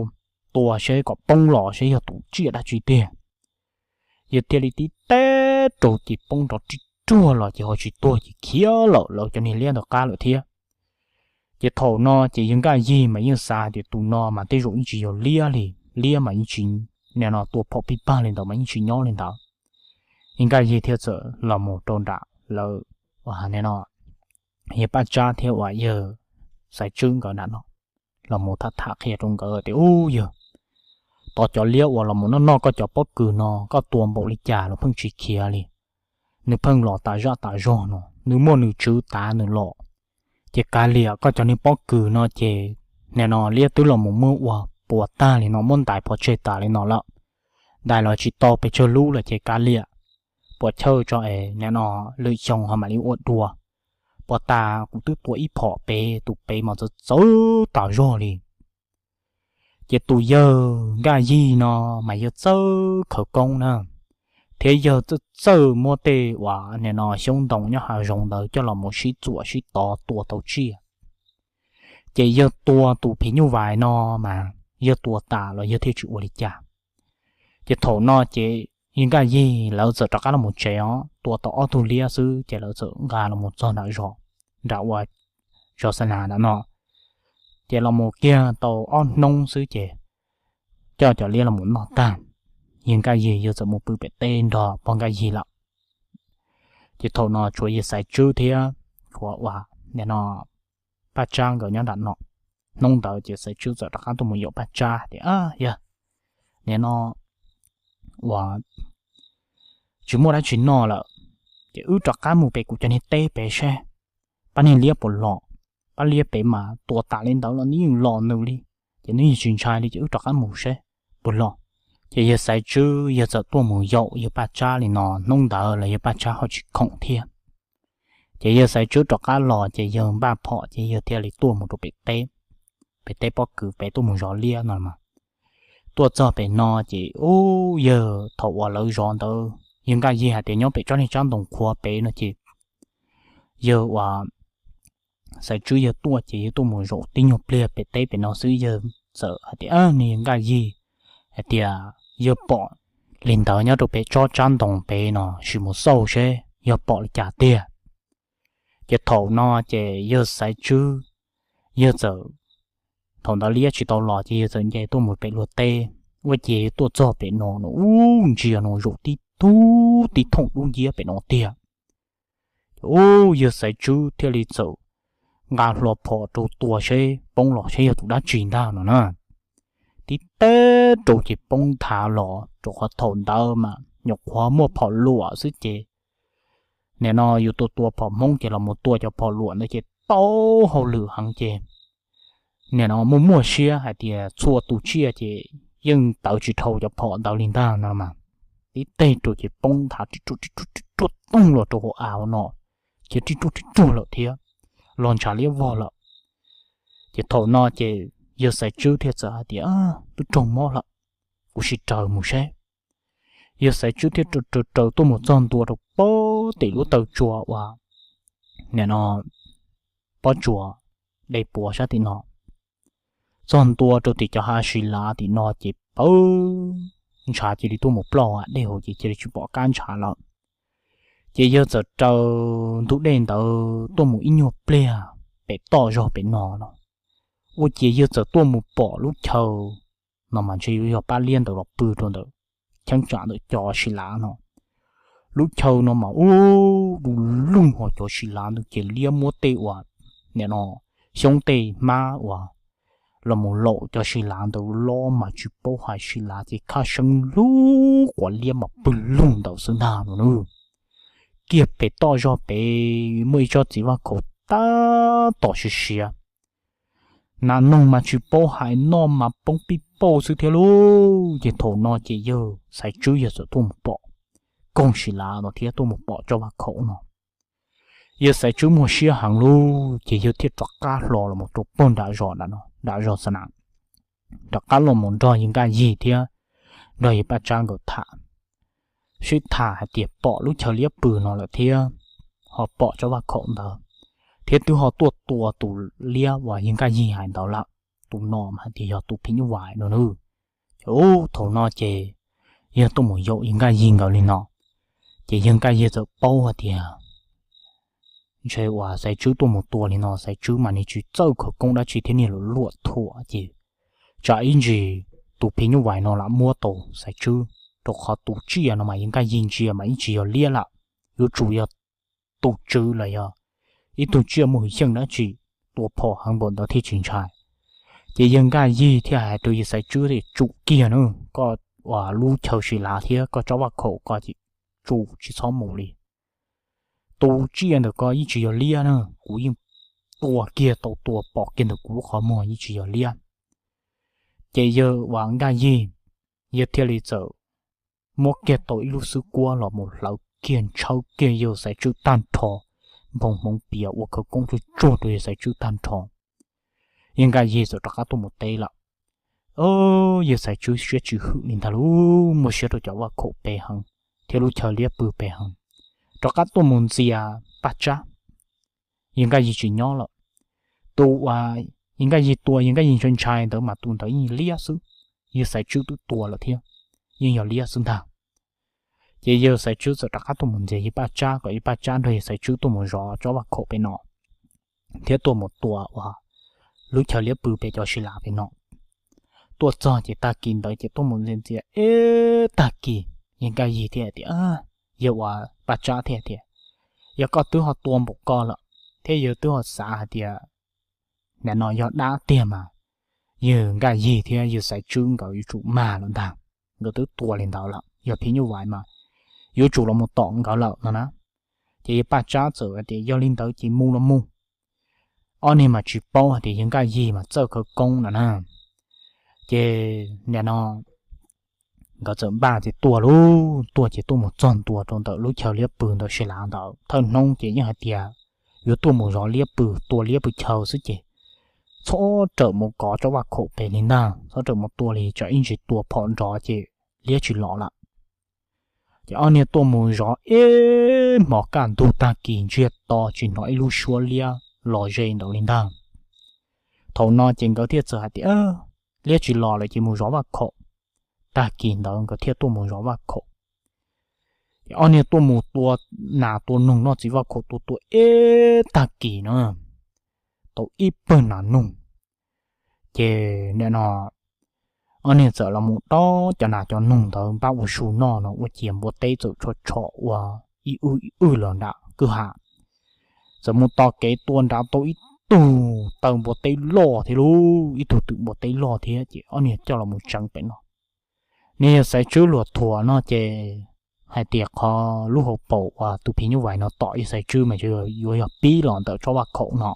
tua seb kom poob los seb yog tus tsiaj dab tsi tiag. Yawg thiaj li tib teb rau ces poob nrov ri ruag los ces ho tsis tuag ces khiav lawm lawv cov niag liab ntawd qab lawm thiab. Ces thaum no ces yawg Nkaj Yig mas yeej xav tias tus no mas tej zaum yeej tsis yog liab li, liab mas yeej tsis, nim no tua phom pib pag li ntawd mas yeej tsis nyob li ntawd. Yawg Nkaj Yig thiaj txawm los mus rau nram lawv, nim no yawg Paj Tsab thiab uas yawg Xaiv Tswb nkawd nram no los mus tham tham qhia rau nkawd tias ub yawg, tod cov liab uas los mus noj noj koj cov pob kws no koj tua npaum li cas los pheej tsis khiav li. Nws pheej los tas zaj tas zog no, nws muaj nws tswv tav nws los. Ces kav liam, koj cov niag pob kws no ces nim no liab twb los mus muab ua puas tag li no, muab ntais pov tseg tas li no lawm. Ntais los tsis tau pes tsawg lub lawm ces kav liam, puas chawj tso es nim no lwm xyoo ho mam li ua dua. Puas tas kuv twb tua ib phom pem, tus pem mas txawv txawv tas zog li. Ces tus yawg Nkaj Yig no mas yawg txawj khawv koob na, thiab yawg txawj txawj muab tej uas nim no xyoob ntoo nyob hav zoov ntawd coj los mus sib txuam sib tov tua tau tsiaj. Ces yawg tua tus phim nyuj vais no mas yawg tua tas los yawg thiaj tsis ua li cas. Ces thaum no ces yawg Nkaj Yig lawv txawm rov qab los mus tsev os, tua tau ob tug liab xwb ces lawv txawm nqa los mus txog nram zos, nram uas zos Xa Nas nram no. Ces los mus kiag tau ob hnub xwb ces coj cov liab los mus noj tag, yawg Nkaj Yig yawg txawm mus pw pem teb nrog pog Nkaj Yig lawm. Ces thaum no tshuav yawg Xaiv Tswb thiab tshuav uas nim no Paj Tsab nkawd nyob nram no. Hnub ntawd ces Xaiv Tswb txawm rov qab tuaj mus yaum Paj Tsab tias, Yog, nim no uas tsis muaj dab tsi noj lawm, ces wb rov qab mus pem kuv cov niag teb pem seb pab niag liab puas los. Pab liab pem mas tua tas li ntawd los nws yeej los nws li, ces nws yeej tsis ntshai li, ces wb rov qab mus seb puas los. Ces yawg Xaiv Tswb yawg txawm tuaj mus yaum yawg Paj Tsab li no, hnub ntawd los yawg Paj Tsab ho tsis khoom thiab. Ces yawg Xaiv Tswb rov qab los ces yawg npaj phom ces yawg thiaj li tuaj mus rau pem teb, pem teb pob kws pem tuaj mus zov liab no mas. Tuaj txog pem no ces ub, yawg thaum uas lawv zov ntawd yawg Nkaj Yig hais tias nyob pem tsob niag tsab ntoo qhuav pem no ces yawg uas Xaiv Tswb yawg tuaj ces yawg tuaj mus zaum tib nyuag pliag pem teb pem no xwb yawg txawm hais tias, Nws yawg Nkaj Yig, hais tias yawg pom li ntawd nyob rau pem tsob tsab ntoo pem no, sim mus xauj seb yog pom li cas tiag. Ces thaum no ces yawg Xaiv Tswb yawg txawm, thaum ntawd liab tsis tau los ces yawg txawm nce tuaj mus pem luag teb, ua ces yawg tuaj txog pem no no ub, ntsia no zaum tib tug tib thooj dub nciab pem no tiag. Ub, yawg Xaiv Tswb thiaj li txawm nqa hlo phom rau tua seb poob los seb yog tus dab tsi ntag no na. Tib teg rau ces poob nthav los, rau qhov thaum ntawd mas nyuam qhuav muaj phom luam xwb ces nim no yus tua tua phom Hmoob ces los mus tua cov phom luam ntawd ces tau hauj lwm heev ces nim no muaj muaj siab hais tias txhua tus tsiaj ces yeej tawv tsis dhau cov phom ntawd li ntag no mas. Tib teg rau ces poob nthav ri ruaj ri ruaj ri ruaj toog los rau hauv av no, ces ri ruaj ri ruaj lawm thiab, los ntshav liab vog lawm. Ces thaum no ces yawg Xaiv Tswb thiaj txawm hais tias, Twb raug mob lawm, kuv sim raws mus seb. Yawg Xaiv Tswb thiaj raws raws raws tuaj mus txog ntua rau pem tim lub taw tsua uas nim no pob tsuas dej puas sab tim no. Txog ntua rau tim cov hav si lav tim no ces pawg ntshav cia li tuaj mus ploj dej hauv ces cia li tsis pom kab ntshav lawm. Ces yawg txawm raws ntug dej ntawd tuaj mus ib nyuag pliag pem toj zog pem no no, ua ciav yawg txawm tuaj mus pom lub chaw no mas ntshe yuav yog pab liab ntawd los pw rau ntawm cheeb tsam ntawm cov si lav no. Lub chaw no mas ub, du lug hos cov si lav ntawd ces liab muab tej uas nim no xyoob tej hmab uas los mus laum cov si lav ntawd los mas tsis paub hais si lav ces khab seeb lug quav liab mas pw lug ntawd xwb ntag no na. Kiag pem toj zog pem muaj ib tsob txiv vaj khaum tab tom siav siav, nas noog mas tsis paub hais noj mas poob pij pauj xwb thiab lauj. Ces thaum no ces yawg Xaiv Tswb yawg txawm tuaj mus pom koog si lav no thiab tuaj mus pom tsob vaj khaum no. Yawg Xaiv Tswb muaj siab heev lauj ces yawg thiaj rov qab hlo los mus rau pem nram zos, nram zos xa na, rov qab los mus nrog yawg Nkaj Yig thiab nrog yawg Paj Tsab nkawd tham, sib tham hais tias pom lub chaw liab pw no lawm thiab ho pom tsob vaj khaum ntawd, thiab twb ho tuaj tua tus liab uas yawg Nkaj Yig hais ntawd lawm. Tus no mas hais tias yog tus phim nyuj vais no na. Ces ub, thaum no ces yawg tuaj mus yaum yawg Nkaj Yig nkawd li no, ces yawg Nkaj Yig txawm paub hais tias ntshe uas Xaiv Tswb tuaj mus tua li no, Xaiv Tswb mas nws tsis txawj khawv koob dab tsi thiab niag luam luam thuam ces tsam ib ntsis tus phim nyuj vais no lam muab tau Xaiv Tswb, rau qhov tus tsiaj no mas yawg Nkaj Yig ntsia mas ib tsis yog liab lawm, yuav tsum yog tus tswv los yog ib tug tsiaj muaj hwj xyeej dab tsi, tua phom heev npaum ntawd thiaj tsis ntshai. Ces yawg Nkaj Yig thiaj hais rau yawg Xaiv Tswb tias, Tsum kiag na, koj uas lub chaw si lav thiab koj tsob vaj khaum ko ces tsum tsis txhob mus li. Tus tsiaj ntawm ko yeej tsis yog liab na, kuv yeej tua kiag tau tua pom kiag ntawm kuv lub qhov muag yeej tsis yog liab. Ces yawg uas Nkaj Yig, yawg thiaj li txawm muab kiag tau ib lub xwb kuab los mus hlawv kiag ntshawb kiag yawg Xaiv Tswb tag nrho, nphoo hmoov pias ua khawv koob tsuag tsuag rau yawg Xaiv Tswb tag nrho. Yawg Nkaj Yig txawm rov qab tuaj mus teb lawm. Yawg Xaiv Tswb siab tsis hwm li ntag lauj, muaj siab rau cov vaj khaum pem heev thiab lub chaw liab pw pem heev, rov qab tuaj mus ntxias Paj Tsab. Yawg Nkaj Yig tsis nyob lawm. Tus uas yawg Nkaj Yig tua yawg Nkaj Yig ntshai ntshai ntawd mas tus ntawd yeej liab xwb, yawg Xaiv Tswb twb tua lawm thiab, yeej yog liab xwb ntag. Ces yawg Xaiv Tswb txawm rov qab tuaj mus ntxias yawg Paj Tsab kom yawg Paj Tsab nrog yawg Xaiv Tswb tuaj mus zov tsob vaj khaum pem no, thiab tuaj mus tua uas lub chaw liab pw pem cov si lav pem no. Tuaj txog ces tag kis ntawd ces tuaj mus ntxias ntxias ib tag kis, yawg Nkaj Yig thiaj tias, yawg uas Paj Tsab thiaj tias, Yog koj twb ho tua npaum ko lawm thiab yawg twb ho xav hais tias nim no yog dab tiag mas yawg Nkaj Yig thiab yawg Xaiv Tswb nkawd yuav tsum mag lawm ntag. Nkawd twb tua li ntawd lawm, yog phim nyuj vais mas yuav tsum los mus tom nkawd lawm no na. Ces yawg Paj Tsab txawm hais tias yog li ntawd ces mus los mus. Ob niag mas tsis paub hais tias yawg Nkaj Yig mas txawj khawv koob no na. Ces nim no nkawd txawm npaj ces tuaj lauj, tuaj ces tuaj mus txog ntua rau ntawm lub chaw liab pw ntawd sab lav ntawd. Thawj hnub ces yeej hais tias yuav tuaj mus zov liab pw, tua liab pw chaw xwb ces txhob rawm mus kov tsob vaj khaum pem li ntag, txhob rawm mus tua li tsam ib ntsis tua phom nrov ces liab tsis los lawm. Ces ob niag tuaj mus zov ib hmos kaj ntug tag kis ntsiag to tsis hnov ib lub suab liab los ze ntawd li ntag. Thaum no ces nkawd thiaj txawm hais tias liab tsis los lawm ces mus zov vaj khaum. Tag kis ntawd nkawd thiaj tuaj mus zov vaj khaum. Ces ob niag tuaj mus tua nas tua noog noj txiv vaj khaum tua tua ib tag kis na, tau ib pawg nas noog. Ces nim no ob niag txawm los mus dob cov nas cov noog ntawd npaj ua su noj no ua ciav npua teb txawm tsho tsho ua ib wj ib wj los nram kwj ha. Txawm mus tos kev tua nrad tau ib tug taw npua teb loj thiab lauj, ib tug twm npua teb loj thiab ces ob niag coj los mus tseev pem no. Niag yawg Xaiv Tswb luag thuam no ces hais tias qhov lub hauv paus uas tus phim nyuj vais no tom yawg Xaiv Tswb mas yuav yog pib los ntawm tsob vaj khaum no.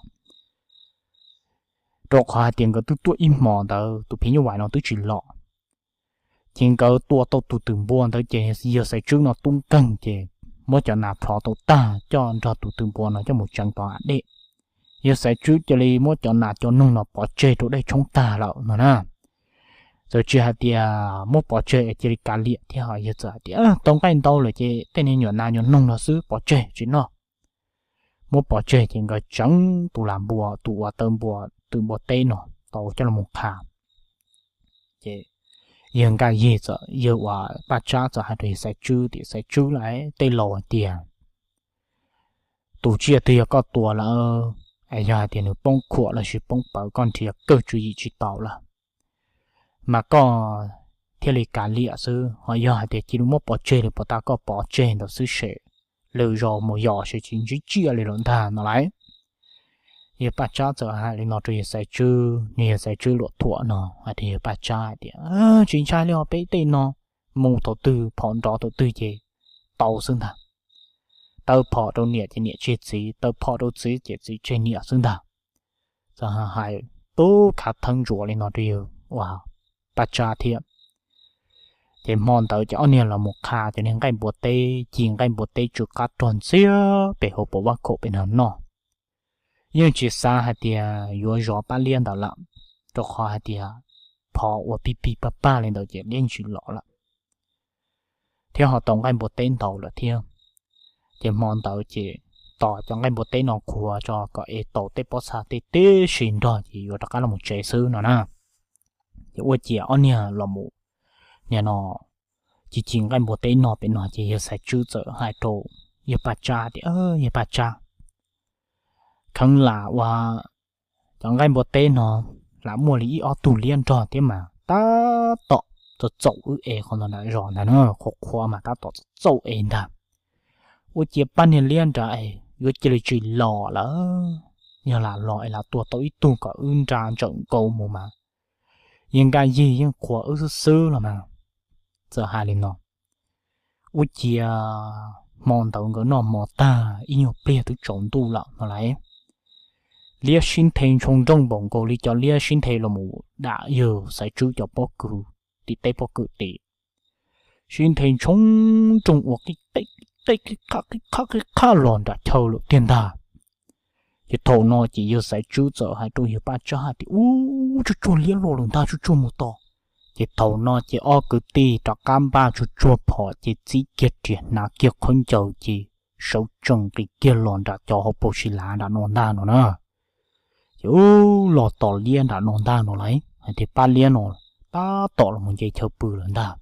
Rau qhov hais tias nkawd twb tuaj ib hmos ntawd tus phim nyuj vais no twb tsis los. Ces nkawd tua tau tus twm npua ntawd ces yawg Xaiv Tswb no tub nkeeg ces muab cov nas plhov tau tag coj nrog tus twm npua no coj mus tseev tom hav dej. Yawg Xaiv Tswb cia li muab cov nas cov noog no pov tseg rau dej tshoob tag lawm no na. Txawm tsis hais tias muab pov tseg es cia li kav liam thiab ho yawg txawm hais tias tau nqaij ntau lawm ces tej niag nyuam nas nyuam noog no xwb pov tseg tsis noj. Muab pov tseg ces nkawd tseev tus lam npua tus uas taw npua twm npua teb no tau coj los mus qha. Ces yawg Nkaj Yig txawm, yawg uas Paj Tsab txawm hais rau yawg Xaiv Tswb tias Xaiv Tswb lauj, tej laus hais tias tus tsiaj twg yog koj tua lawm es yog hais tias nws poob khuam los sis poob pawv koj nrhiav kawg tswv yim tsis tau lawm mas koj thiaj li kav liam xwb, ho yog hais tias cia li muab pov tseg li puas tas koj pov tseg ntawd xwb ces lwm zaus mus yos ces tsis ntsib tsiaj li lawm ntag no lauj. Yawg Paj Tsab txawm hais li no rau yawg Xaiv Tswb, nws yawg Xaiv Tswb luam thuam no hais rau yawg Paj Tsab hais tias tsis ntshai li os, peb tej no mus thaum twg phom nrov thaum twg ces tau xwb ntag. Taw phom rau niam ces niam tseg txiv, taw phom rau txiv ces txiv tseg niam xwb ntag. Txawm hais tub khav theeb ntsuav li no rau yawg uas Paj Tsab thiab. Ces hmo ntawd ces ob niag los mus qha cov niag nqaij npua teb, ci nqaij npua teb tsw qab rog ntxiag pem hauv paus vaj khaum pem no noj. Yeej tsis xav hais tias yuav zov pab liab ntawd lawm, rau qhov hais tias phom ua pig pig pag pag li ntawd ces liab tsis los lawm, thiab ho tau nqaij npua teb ntau lawm thiab. Ces hmo ntawd ces tos cov nqaij npua teb no qhuav tso kom es tau tej pob txha tej tib si nrog ces yuav rov qab los mus tsev xwb no na. Ces ua ciav ob niag los mus nim no ci ci nqaij npua teb no pem no ces yawg Xaiv Tswb txawm hais rau yawg Paj Tsab tias yawg Paj Tsab, kheev lam ua cov nqaij npua teb no lam muaj li ib ob tug liab nrog thiab mas tab tom txaum txaum wb es qhov ntawd nram zos ntag na, qhuav qhuav mas tab tom txaum txaum es ntag. Ua ciav pab niag liab nrad es yuav cia li tsis los lawm, yog lam los es lam tua tau ib tug kom wb nra ntsawm nkaus mus mas yawg Nkaj Yig yeej qhuas wb xwb xwb los mas. Txawm hais li no, ua ciav hmo ntawd nkawd noj hmo tag ib nyuag pliag twb tsaus ntuj lawm no lauj. Liab sib nthe ntshoo nrooj npaum nkaus li cov liab sib nthe los mus dam yawg Xaiv Tswb cov pob kws tim teb pob kws tim, sib nthe ntshoo nrooj ua qib qab qib qab qib qab los nram chaw lawm tiag ntag. Ces thaum no ces yawg Xaiv Tswb txawm hais rau yawg Paj Tsab hais tias ub, tsuag tsuag liab loj lawm ntag, tsuag tsuag mus tos. Ces thaum no ces ob kwv tij rov qab npaj tsuag tsuag phom ces txib kiag riam hnav kiag khaub ncaws ces sawv tsees nqis kiag los nram cov hauv paus si lav nram no ntag no na. Ces ub, los tos liab nram no ntag no lauj, hais tias pab liab no tab tom los mus nce chaw pw lawm ntag.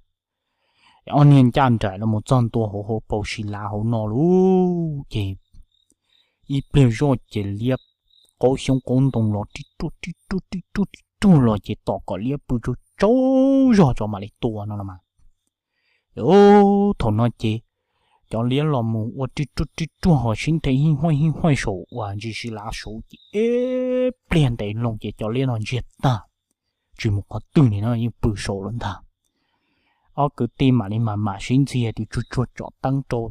Ob niag ncaj nraim los mus txog ntua hauv hauv paus si lav hauv no lauj, ces ib pliag zoj ces liab qaub xyoob qaub ntoo los rib ruaj rib ruaj rib ruaj rib ruaj los ces tos kom liab pw tsaug tsaug zog tso mam li tua no los mas. Ces thaum no ces cov liab los mus ua rib ruaj rib ruaj ho sib nthe hij huaj hij huaj saum uas ntsis sib lav saud ces ib pliag ntev loo ces cov liab no ntsiag tag, tsis mus qhov twg li no yeej pw saud lawm ntag. Ob kwv tij mam li mam mam sib ntxias tias tsuag tsuag tsom teeb rau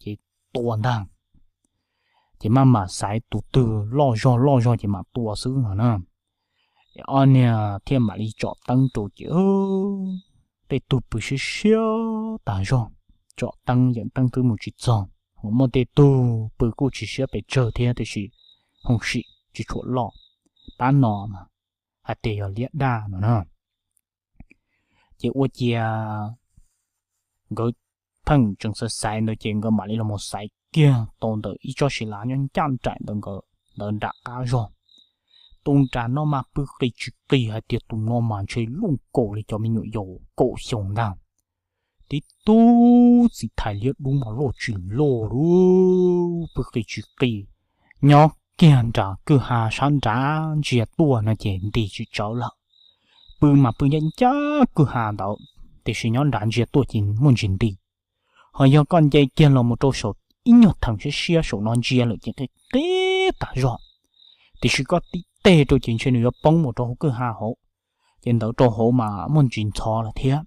ces tua ntag. Ces maj mam xaiv tus twg loj zog loj zog ces mam tua xwb no na. Ob niag thiaj mam li tsom teeb rau ces tej tug pw siab siab tas zog, tsom teeb yeem teeb twb mus tsis txog, ho muaj tej tug pw kuj tsis siab pes tsawg thiab tiam sis hoo sim tsis tshua loj, pab no mas hais tias yog liab daj no na. Ces ua ciav nkawd pheej tseem xaiv xaiv ntawd ces nkawd mam li los mus xaiv kiag tau ntawm ib tsob sib lav nyob ncaj nraim ntawm nkawd ntawd nram qab zog. Tus nram no mas pw qis tsis qis hais tias tus no mas ntshe luj nkaus li cov me nyuam yaus kaum xyoo ntag. Tib tug txiv thais liab dub mas loj tsis loj li, pw qis tsis qis, nyob kiag nram kwj ha sab nrad ntsia tuaj no ces nti tsis tsawv lawm. Pw mas pw ncaj ncaj kwj ha ntawd, tiam sis nyob nrad ntsia tuaj ces muaj ntsis nti. Ho yog koj nce kiag los mus rau saum ib nyuag theem siab siab saum no ntsia lawm ces qis qis tas zog, tiam sis koj tib teg rau ces ntshe nws yuav poob mus rau hauv kwj ha hauv, ces ntawd rau hauv mas muaj ntsis ntxhov lawm thiab.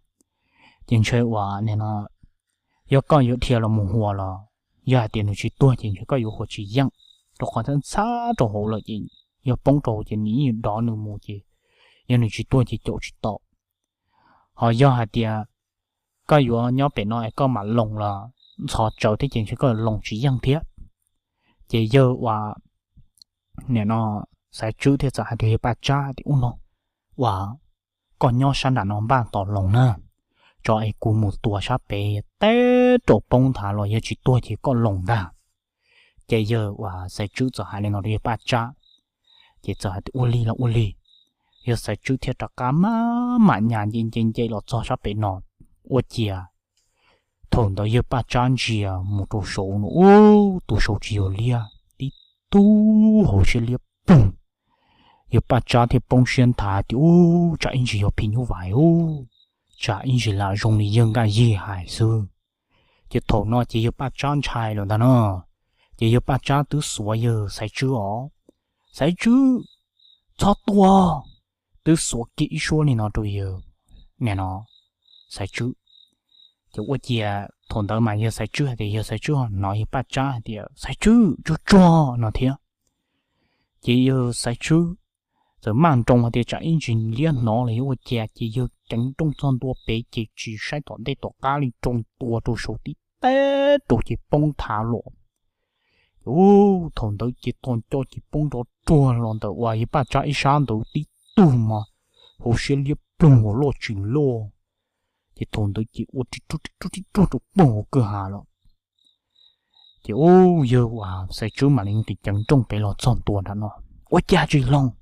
Ces ntshe uas nim no yog koj yuav dhia los mus huas los yog hais tias nws tsis tuag ces ntshe koj yuav huas tsis yeej, rau qhov ntxhab ntxhab rau hauv lawm ces yog poob rau hauv ces nws yeej yuav dov nws mus ces yog nws tsis tuag ces caum tsis tau. Ho yog hais tias koj yuav nyob pem no es koj mam loos los ntxhov tsawv thiab ces ntshe koj yuav loos tsis yeej thiab. Ces yawg uas nim no Xaiv Tswb thiaj txawm hais rau yawg Paj Tsab tias, Ub no, uas koj nyob sab nram no npaj tos loos na, tso es kuv mus tua sab pem teb rau poob nthav los yog tsis tuag ces koj loos ntag. Ces yawg uas Xaiv Tswb txawm hais li no rau yawg Paj Tsab, ces txawm hais tias, Ua li los ua li. Yawg Xaiv Tswb thiaj rov qab maj mam nyas nce nce nce los txog sab pem no. Ua ciav thaum ntawd yawg Paj Tsab ntsia mus rau saud no, ub, tus saud tsis yog liab, tib tug hauv siab liab ploog. Yawg Paj Tsab thiaj poob siab nthav tias, Ub, tsam ib ntsis yog phim nyuj vais ub, tsam ib ntsis lam zoo li yawg Nkaj Yig hais xwb. Ces thaum no ces yawg Paj Tsab ntshai lawm ntag no, ces yawg Paj Tsab twb xuav yawg Xaiv Tswb os, Xaiv Tswb, txhob tua, twb xuav kiag ib suab li no rau yawg nim no Xaiv Tswb. Ces ua ciav thaum ntawd mas yawg Xaiv Tswb hais tias, yawg Xaiv Tswb ho hnov yawg Paj Tsab hais tias, Xaiv Tswb, tsuag tsuag no thiab. Ces yawg Xaiv Tswb txawm maj nroos hais tias tsam ib ntsis liab hnov los yog ua cas, ces yawg ceev nrooj txog ntua pem ces tsis saib tom ntej tom qab li, nroos tua rau saud tib teg rau ces poob nthav los. Ub, thaum ntawd ces tos nco ces poob nrov ruag los ntawm uas yawg Paj Tsab ib sab ntawd tib tug mas hauv siab liab ploog uas loj tsis loj. Ces thaum ntawd ces ua ri ruag ri ruag ri ruag rau poob hauv kwj ha lawm. Ces ub, yawg uas Xaiv Tswb mam li nqis ceev nrooj pem los txog ntua nram no, ua cas tsis loos.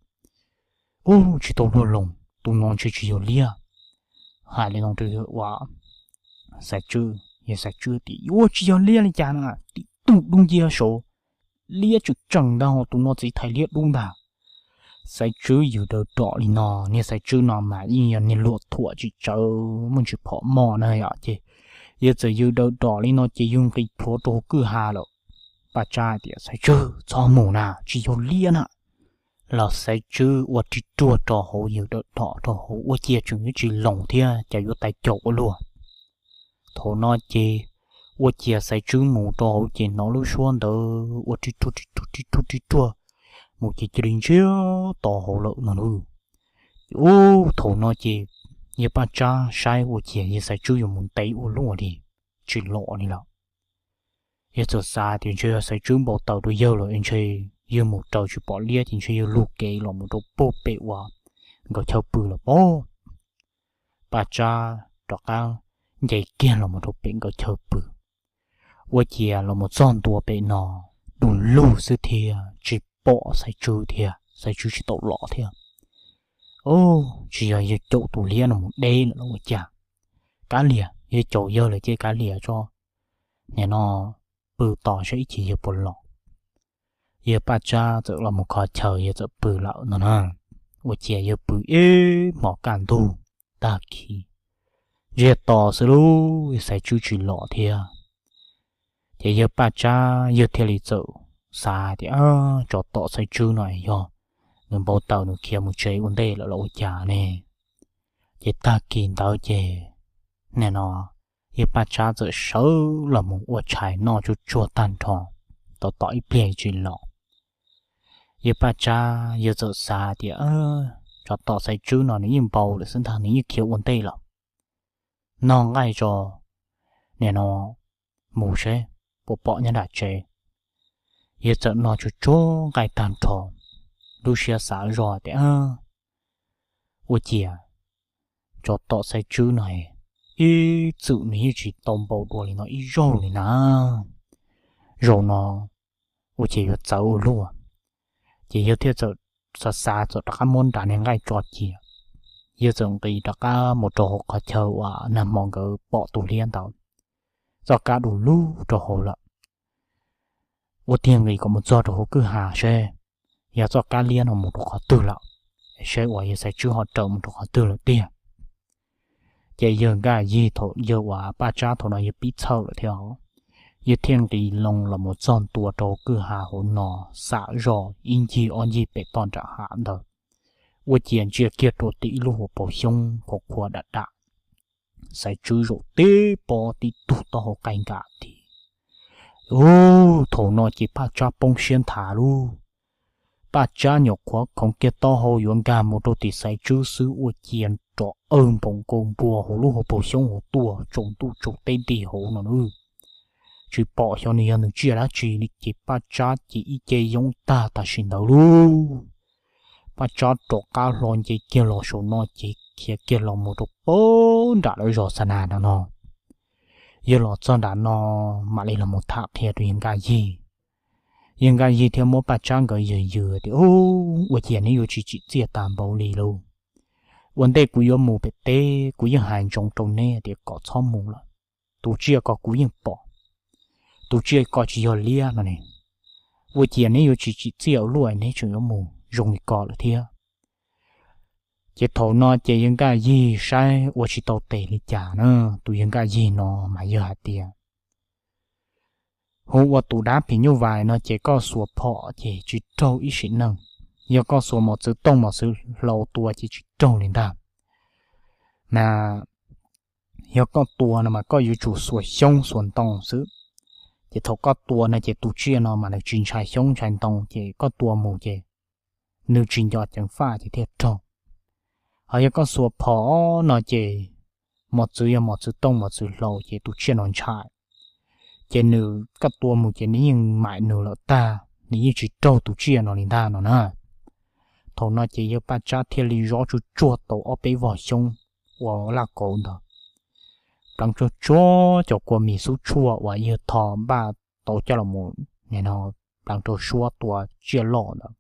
Ub, tsis tau luag loos, tus no ntshe tsis yog liab. Hais li no rau yawg uas Xaiv Tswb, yawg Xaiv Tswb tias, Yuav tsis yog liab li cas na, tib tug dub nciab saud, liab tseem tseem ntag, tus no txiv thais liab dub ntag. Xaiv Tswb yws daws rom li no, niag Xaiv Tswb no mas yeej yog niag luag thuam tsis tsawv, muaj ntsis phom moj na yom, ces yawg txawm yws daws rom li no ces yawg nqis plhuav rau hauv kwj ha lawm. Paj Tsab tias, Xaiv Tswb, txhob mus na, tsis yog liab na. Los Xaiv Tswb ua ri ruag rau hauv, yws daws rom rau hauv, ua ciav tseem yuav tsis loos thiab, cas yuav tais caus ua luaj. Thaum no ces ua ciav Xaiv Tswb mus rau hauv ces hnov lub suab ntawd ua ri ruag ri ruag ri ruag ri ruag mus ces cia li ntsiag to hauv lawm no lauj. Ub, thaum no ces yawg Paj Tsab saib ua ciav yawg Xaiv Tswb yuav mus ntev ua luaj li, tsis los li lawm. Yawg txawm xav tias ntshe yog Xaiv Tswb npau taws rau yawg lawm, ntshe yawg mus raws tsis pom liab ces ntshe yawg lug kev los mus rau puag pem uas nkawd chaw pw lawm pob. Paj Tsab rov qab nce kiag los mus rau pem nkawd chaw pw. Ua ciav los mus txog ntua pem no, du lug xwb thiab tsis pom Xaiv Tswb thiab, Xaiv Tswb tsis tau los thiab. Tsis yog yawg caum tus liab no mus deb lawm los ua cas. Kav liam, yawg caum yawg lawm ces kav liam tso, nim no pw tos saib ib chim yawg puas los. Yawg Paj Tsab txawm los mus kho chaw, yawg txawm pw lawm no na. Ua ciav yawg pw ib hmos kaj ntug tag kis, ntsiag to xwb lauj, Xaiv Tswb tsis los thiab. Ces yawg Paj Tsab yawg thiaj li txawm xav tias, Tsov tom Xaiv Tswb no yog nws npau taws nws khiav mus tsev ua ntej lawm los ua cas ne? Ces tag kis ntawd ces nim no yawg Paj Tsab txawm sawv los mus ua tshais noj tsuag tsuag tag nrho, tos tos ib pliag tsis los. Yawg Paj Tsab yawg txawm xav tias, Tsov tom Xaiv Tswb no nws yeej npau lawm xwb ntag, nws yeej khiav ua ntej lawm. Noj nqaij tso, nim no mus seb puas pom nyob nram tsev. Yawg txawm noj tsuag tsuag nqaij tag nrho, lub siab xav zoj tias, Ua ciav tsov tom Xaiv Tswb no ib txwm nws yeej tsis tau npau dua li no ib zaug li na. Zaum no ua ciav yuav txawv ua luaj. Ces yawg thiaj txawm xav xav txawm rov qab muab nram niag nqaij tso cia. Yawg txawm nqis rov qab mus rau hauv qhov chaw uas nag hmo nkawd pom tus liab ntawd, txoj kab du lug rau hauv lawm. Ua tiag nqis kom mus txog rau hauv kwj ha seb yog txoj kab liab no mus rau qhov twg lawm, seb uas yawg Xaiv Tswb ho raws mus rau qhov twg lawm tiag. Ces yawg Nkaj Yig thaum yawg uas Paj Tsab thaum no yawg pib txhawj lawm thiab, yawg thiaj nqis loo los mus txog ntua rau kwj ha hauv no, xam zoj ib ncig ob ncig pem toj nram hav ntawd, ua ciav ntsia kiag rau tim ib lub hauv paus xyoob qhuav qhuav dam dam, Xaiv Tswb zaum tib pob tib tug taub hau qaij nkam tid. Ub, thaum no ces Paj Tsab poob siab nthav lug. Paj Tsab nyuam qhuav khoov kiag taub hau yuav nkag mus rau tim Xaiv Tswb xwb ua ciav rov awg npaum nkaus npua hauv lub hauv paus xyoob hauv tuaj tsaus ntuj tsaus teb nti hauv no na. Tsis pom xyov nws yog nws tsiaj dab tsi li ces Paj Tsab ces ib ce yoob tag tam sim ntawd lug. Paj Tsab rov qab hlo nce kiag los saum no ces khiav kiag los mus rau pem nram lawv zos Xa Nas nram no. Yawg los txog nram no mam li los mus tham qhia rau yawg Nkaj Yig. Yawg Nkaj Yig thiaj muab Paj Tsab nkawd yws yws tias, Ub, ua ciav neb yuav tsis tsim txiaj tag npaum li lauj. Ua ntej kuv yuav mus pem teb kuv yeej hais ntsoov rau neb tias kom txhob mus lawm. Tus tsiaj ko kuv yeej pom, tus tsiaj ko tsis yog liab no ne. Ua ciav neb yuav tsis tsim txiaj ua luaj neb tseem yuav mus zoo li ko lawm thiab. Ces thaum no ces yawg Nkaj Yig saib ua tsis tau tes li cas na, tus yawg Nkaj Yig no mas yawg hais tias, Hu ua tus dab phim nyuj vais no ces koj xuas phom ces tsis raug ib sim neej, yog koj xuas mos txwv tooj mos txwv hlau tua ces tsis raug li ntag. Mas yog koj tua no mas koj yuav tsum xuas xyoob xuas ntoo xwb. Ces thaum koj tua no ces tus tsiaj no mas nws tsis ntshai xyoob ntshai ntoo ces koj tua mus ces nws tsis nco ceev faj ces thiaj raug. Ho yog koj xuas phom no ces mos txwv yog mos txwv tooj mos txwv hlau ces tus tsiaj no ntshai, ces nws koj tua mus ces nws yeej maim nws lawm tag, nws yeej tsis raug tus tsiaj no li ntag no na. Thaum no ces yawg Paj Tsab thiaj li zov tsuj tsuag tau ob peb vog xyoob ua laj kauv ntawd, pleev tsuag tsuag cov kua mis xub tshuaj uas yawg tho npaj tau coj los mus no pleev rau suab tua tsiaj loj ntawd.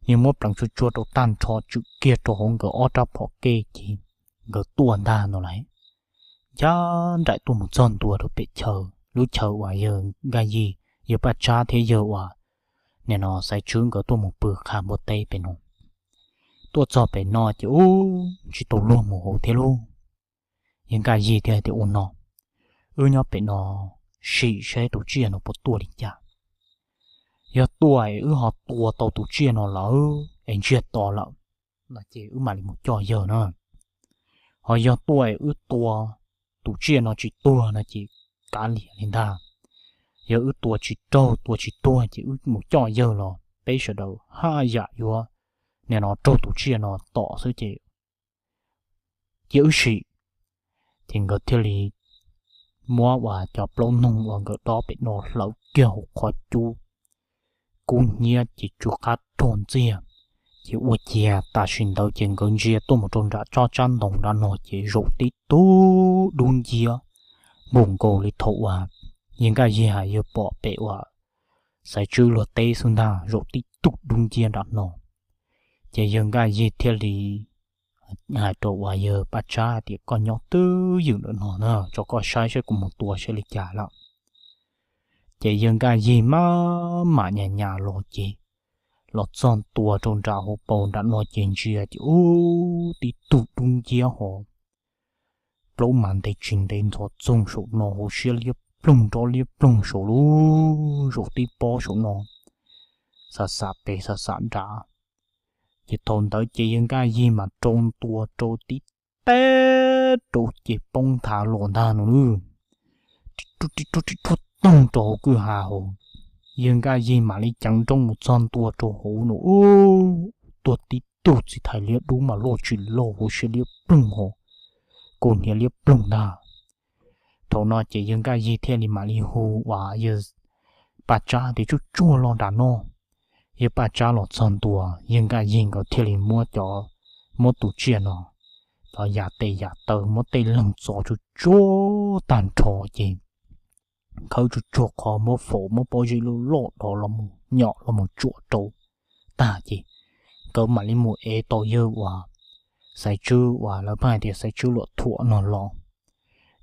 Yawg muab pleev tsuag tsuag rau tag nrho tswm kiag rau hauv nkawd ob rab phom kej ces nkawd tuaj ntag no lawm. Ncaj nraim tuaj mus txog ntua rau pem chaw, lub chaw uas yawg Nkaj Yig, yawg Paj Tsab thiab yawg uas nim no Xaiv Tswb nkawd tuaj mus pw qha npua teb pem no. Tuaj txog pem no ces ub, tsis tau luag mus hauv thiab lauj. Yawg Nkaj Yig thiaj tias, Ua no, wb nyob pem no sim seb tus tsiaj no puas tuaj li cas. Yog tuaj es wb ho tua tau tus tsiaj no lawm es ntsiag to lawm no ces wb mam li mus coj yawg na. Ho yog tuaj es wb tua tus tsiaj no tsis tuag no ces kav liam li ntag. Yog wb tua tsis raug tua tsis tuag ces wb mus coj yawg los peb sawv daws haj yam yuav nim no raug tus tsiaj no tom xwb ces cia wb sim. Ces nkawd thiaj li muab uas cov plaub noog uas nkawd dob pem no hlawv kiag hauv qhov cub, kub hnyiab ces tsw qab rog ntxiag. Ces ua ciav tam sim ntawd ces nkawd ntsia tuaj mus rau nram tsob tsab ntoo nram no ces zaum tib tug dub nciab npaum nkaus li thaum uas yawg Nkaj Yig hais yawg pom pem uas Xaiv Tswb luag teb xwb ntag, zaum tib tug dub nciab nram no. Ces yawg Nkaj Yig thiaj li hais rau uas yawg Paj Tsab hais tias, Koj nyob twj ywm ntawm no na, tso koj saib saib kuv mus tua saib li cas lawm. Ces yawg Nkaj Yig maj mam nyas nyas los ces los txog ntua rau nram hauv paus nram no ces ntsia ces ub, tib tug dub nciab ho plaub mas ntev tsis ntev ntxhov txoog saum no hauv siab liab ploog nrov liab ploog saum lub, saum tib pob saum no, xav xav pem xav xav nrad. Ces thaum ntawd ces yawg Nkaj Yig mas rau ntua rau tib teb rau ces poob nthav los ntag no lub, rib rub rib rub rib rub toog rau hauv kwj ha hauv. Yawg Nkaj Yig mam li ceev nrooj mus txog ntua rau hauv no, tuag tib tug txiv thais liab dub mas loj tsis loj, hauv siab liab ploog ho, kaus hniav liab ploog ntag. Thaum no ces yawg Nkaj Yig thiaj li mam li hu uas yawg Paj Tsab tias tsuj tsuag los nram no. Yawg Paj Tsab los txog ntua, yawg Nkaj Yig nkawd thiaj li muab cov, muab tus tsiaj no, cov yam tes yam taw, muab tej leeg txo tsuj tsuag tag nrho ces khawb tsuj tsuag qhov, muab faus, muab pob zeb loj loj dhos los mus nyom los mus tsuam rau tag ces nkawd mam li mus ev tau yawg uas Xaiv Tswb uas lawv pheej hais tias Xaiv Tswb Luam Thuam no los.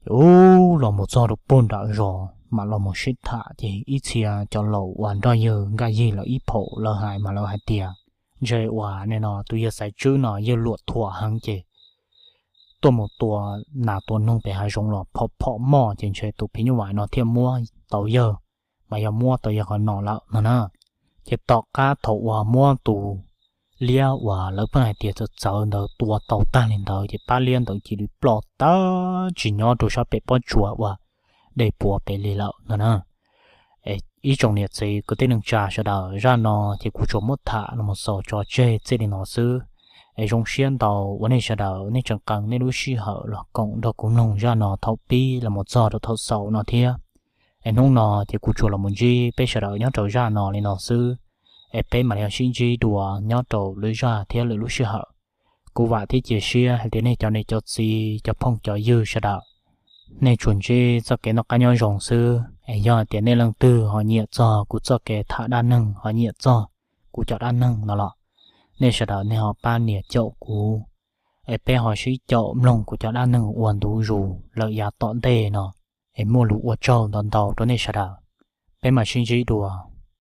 Ces ub, los mus txog rau puag nram zos mam los mus sib tham ces ib txhia cov laus uas nrog yawg Nkaj Yig lawv ib phaum lawv hais mas lawv hais tias ntshe uas nim no tus yawg Xaiv Tswb no yawg luam thuam heev ces tuaj mus tua nas tua noog pem hav zoov los phom phom moj ces ntshe tus phim nyuj vais no thiaj muab tau yawg, mas yog muab tau yawg qhov no lawm no na. Ces tom qab thaum uas muab tus liab uas lawv pheej hais tias txawv txawv ntawd tua tau tag li ntawd ces pab liab ntawd cia li ploj tag tsis nyob rau sab pem pob tsuas uas dej puas pem li lawm no na. Ib tsoom niam txiv kwv tij neej tsa sawv daws, zaj no ces kuv tsuas muab tham los mus xaus tso tseg txij li no xwb. Es zoo siab ntau uas nej sawv daws nej tseem qee nej lub sij hawm los koom nrog kuv mloog zaj no thaum pib los mus txog rau thaum xaus no thiab. Es hnub no ces kuv tsuas los mus ntsib peb sawv daws nyob rau zaj no li no xwb. Es peb mam li ho sib ntsib dua nyob rau lwm zaj thiab lwm lub sij hawm. Kuv vam thiab cia siab hais tias nej cov niam cov txiv cov phooj cov ywg sawv daws, nej tsuas ntsib txoj kev noj qab nyob zoo xwb. Es yog hais tias nej leej twg ho nyiam txog kuv txoj kev tham dab neeg, ho nyiam txog kuv cov dab neeg no los, nej sawv daws nej ho pab nias caum kuv, es peb ho sib caum mloog kuv cov dab neeg ua ntu zus lawm yav tom ntej no. Es muaj lus ua tsaug ntau ntau rau nej sawv daws. Peb mam sib ntsib dua.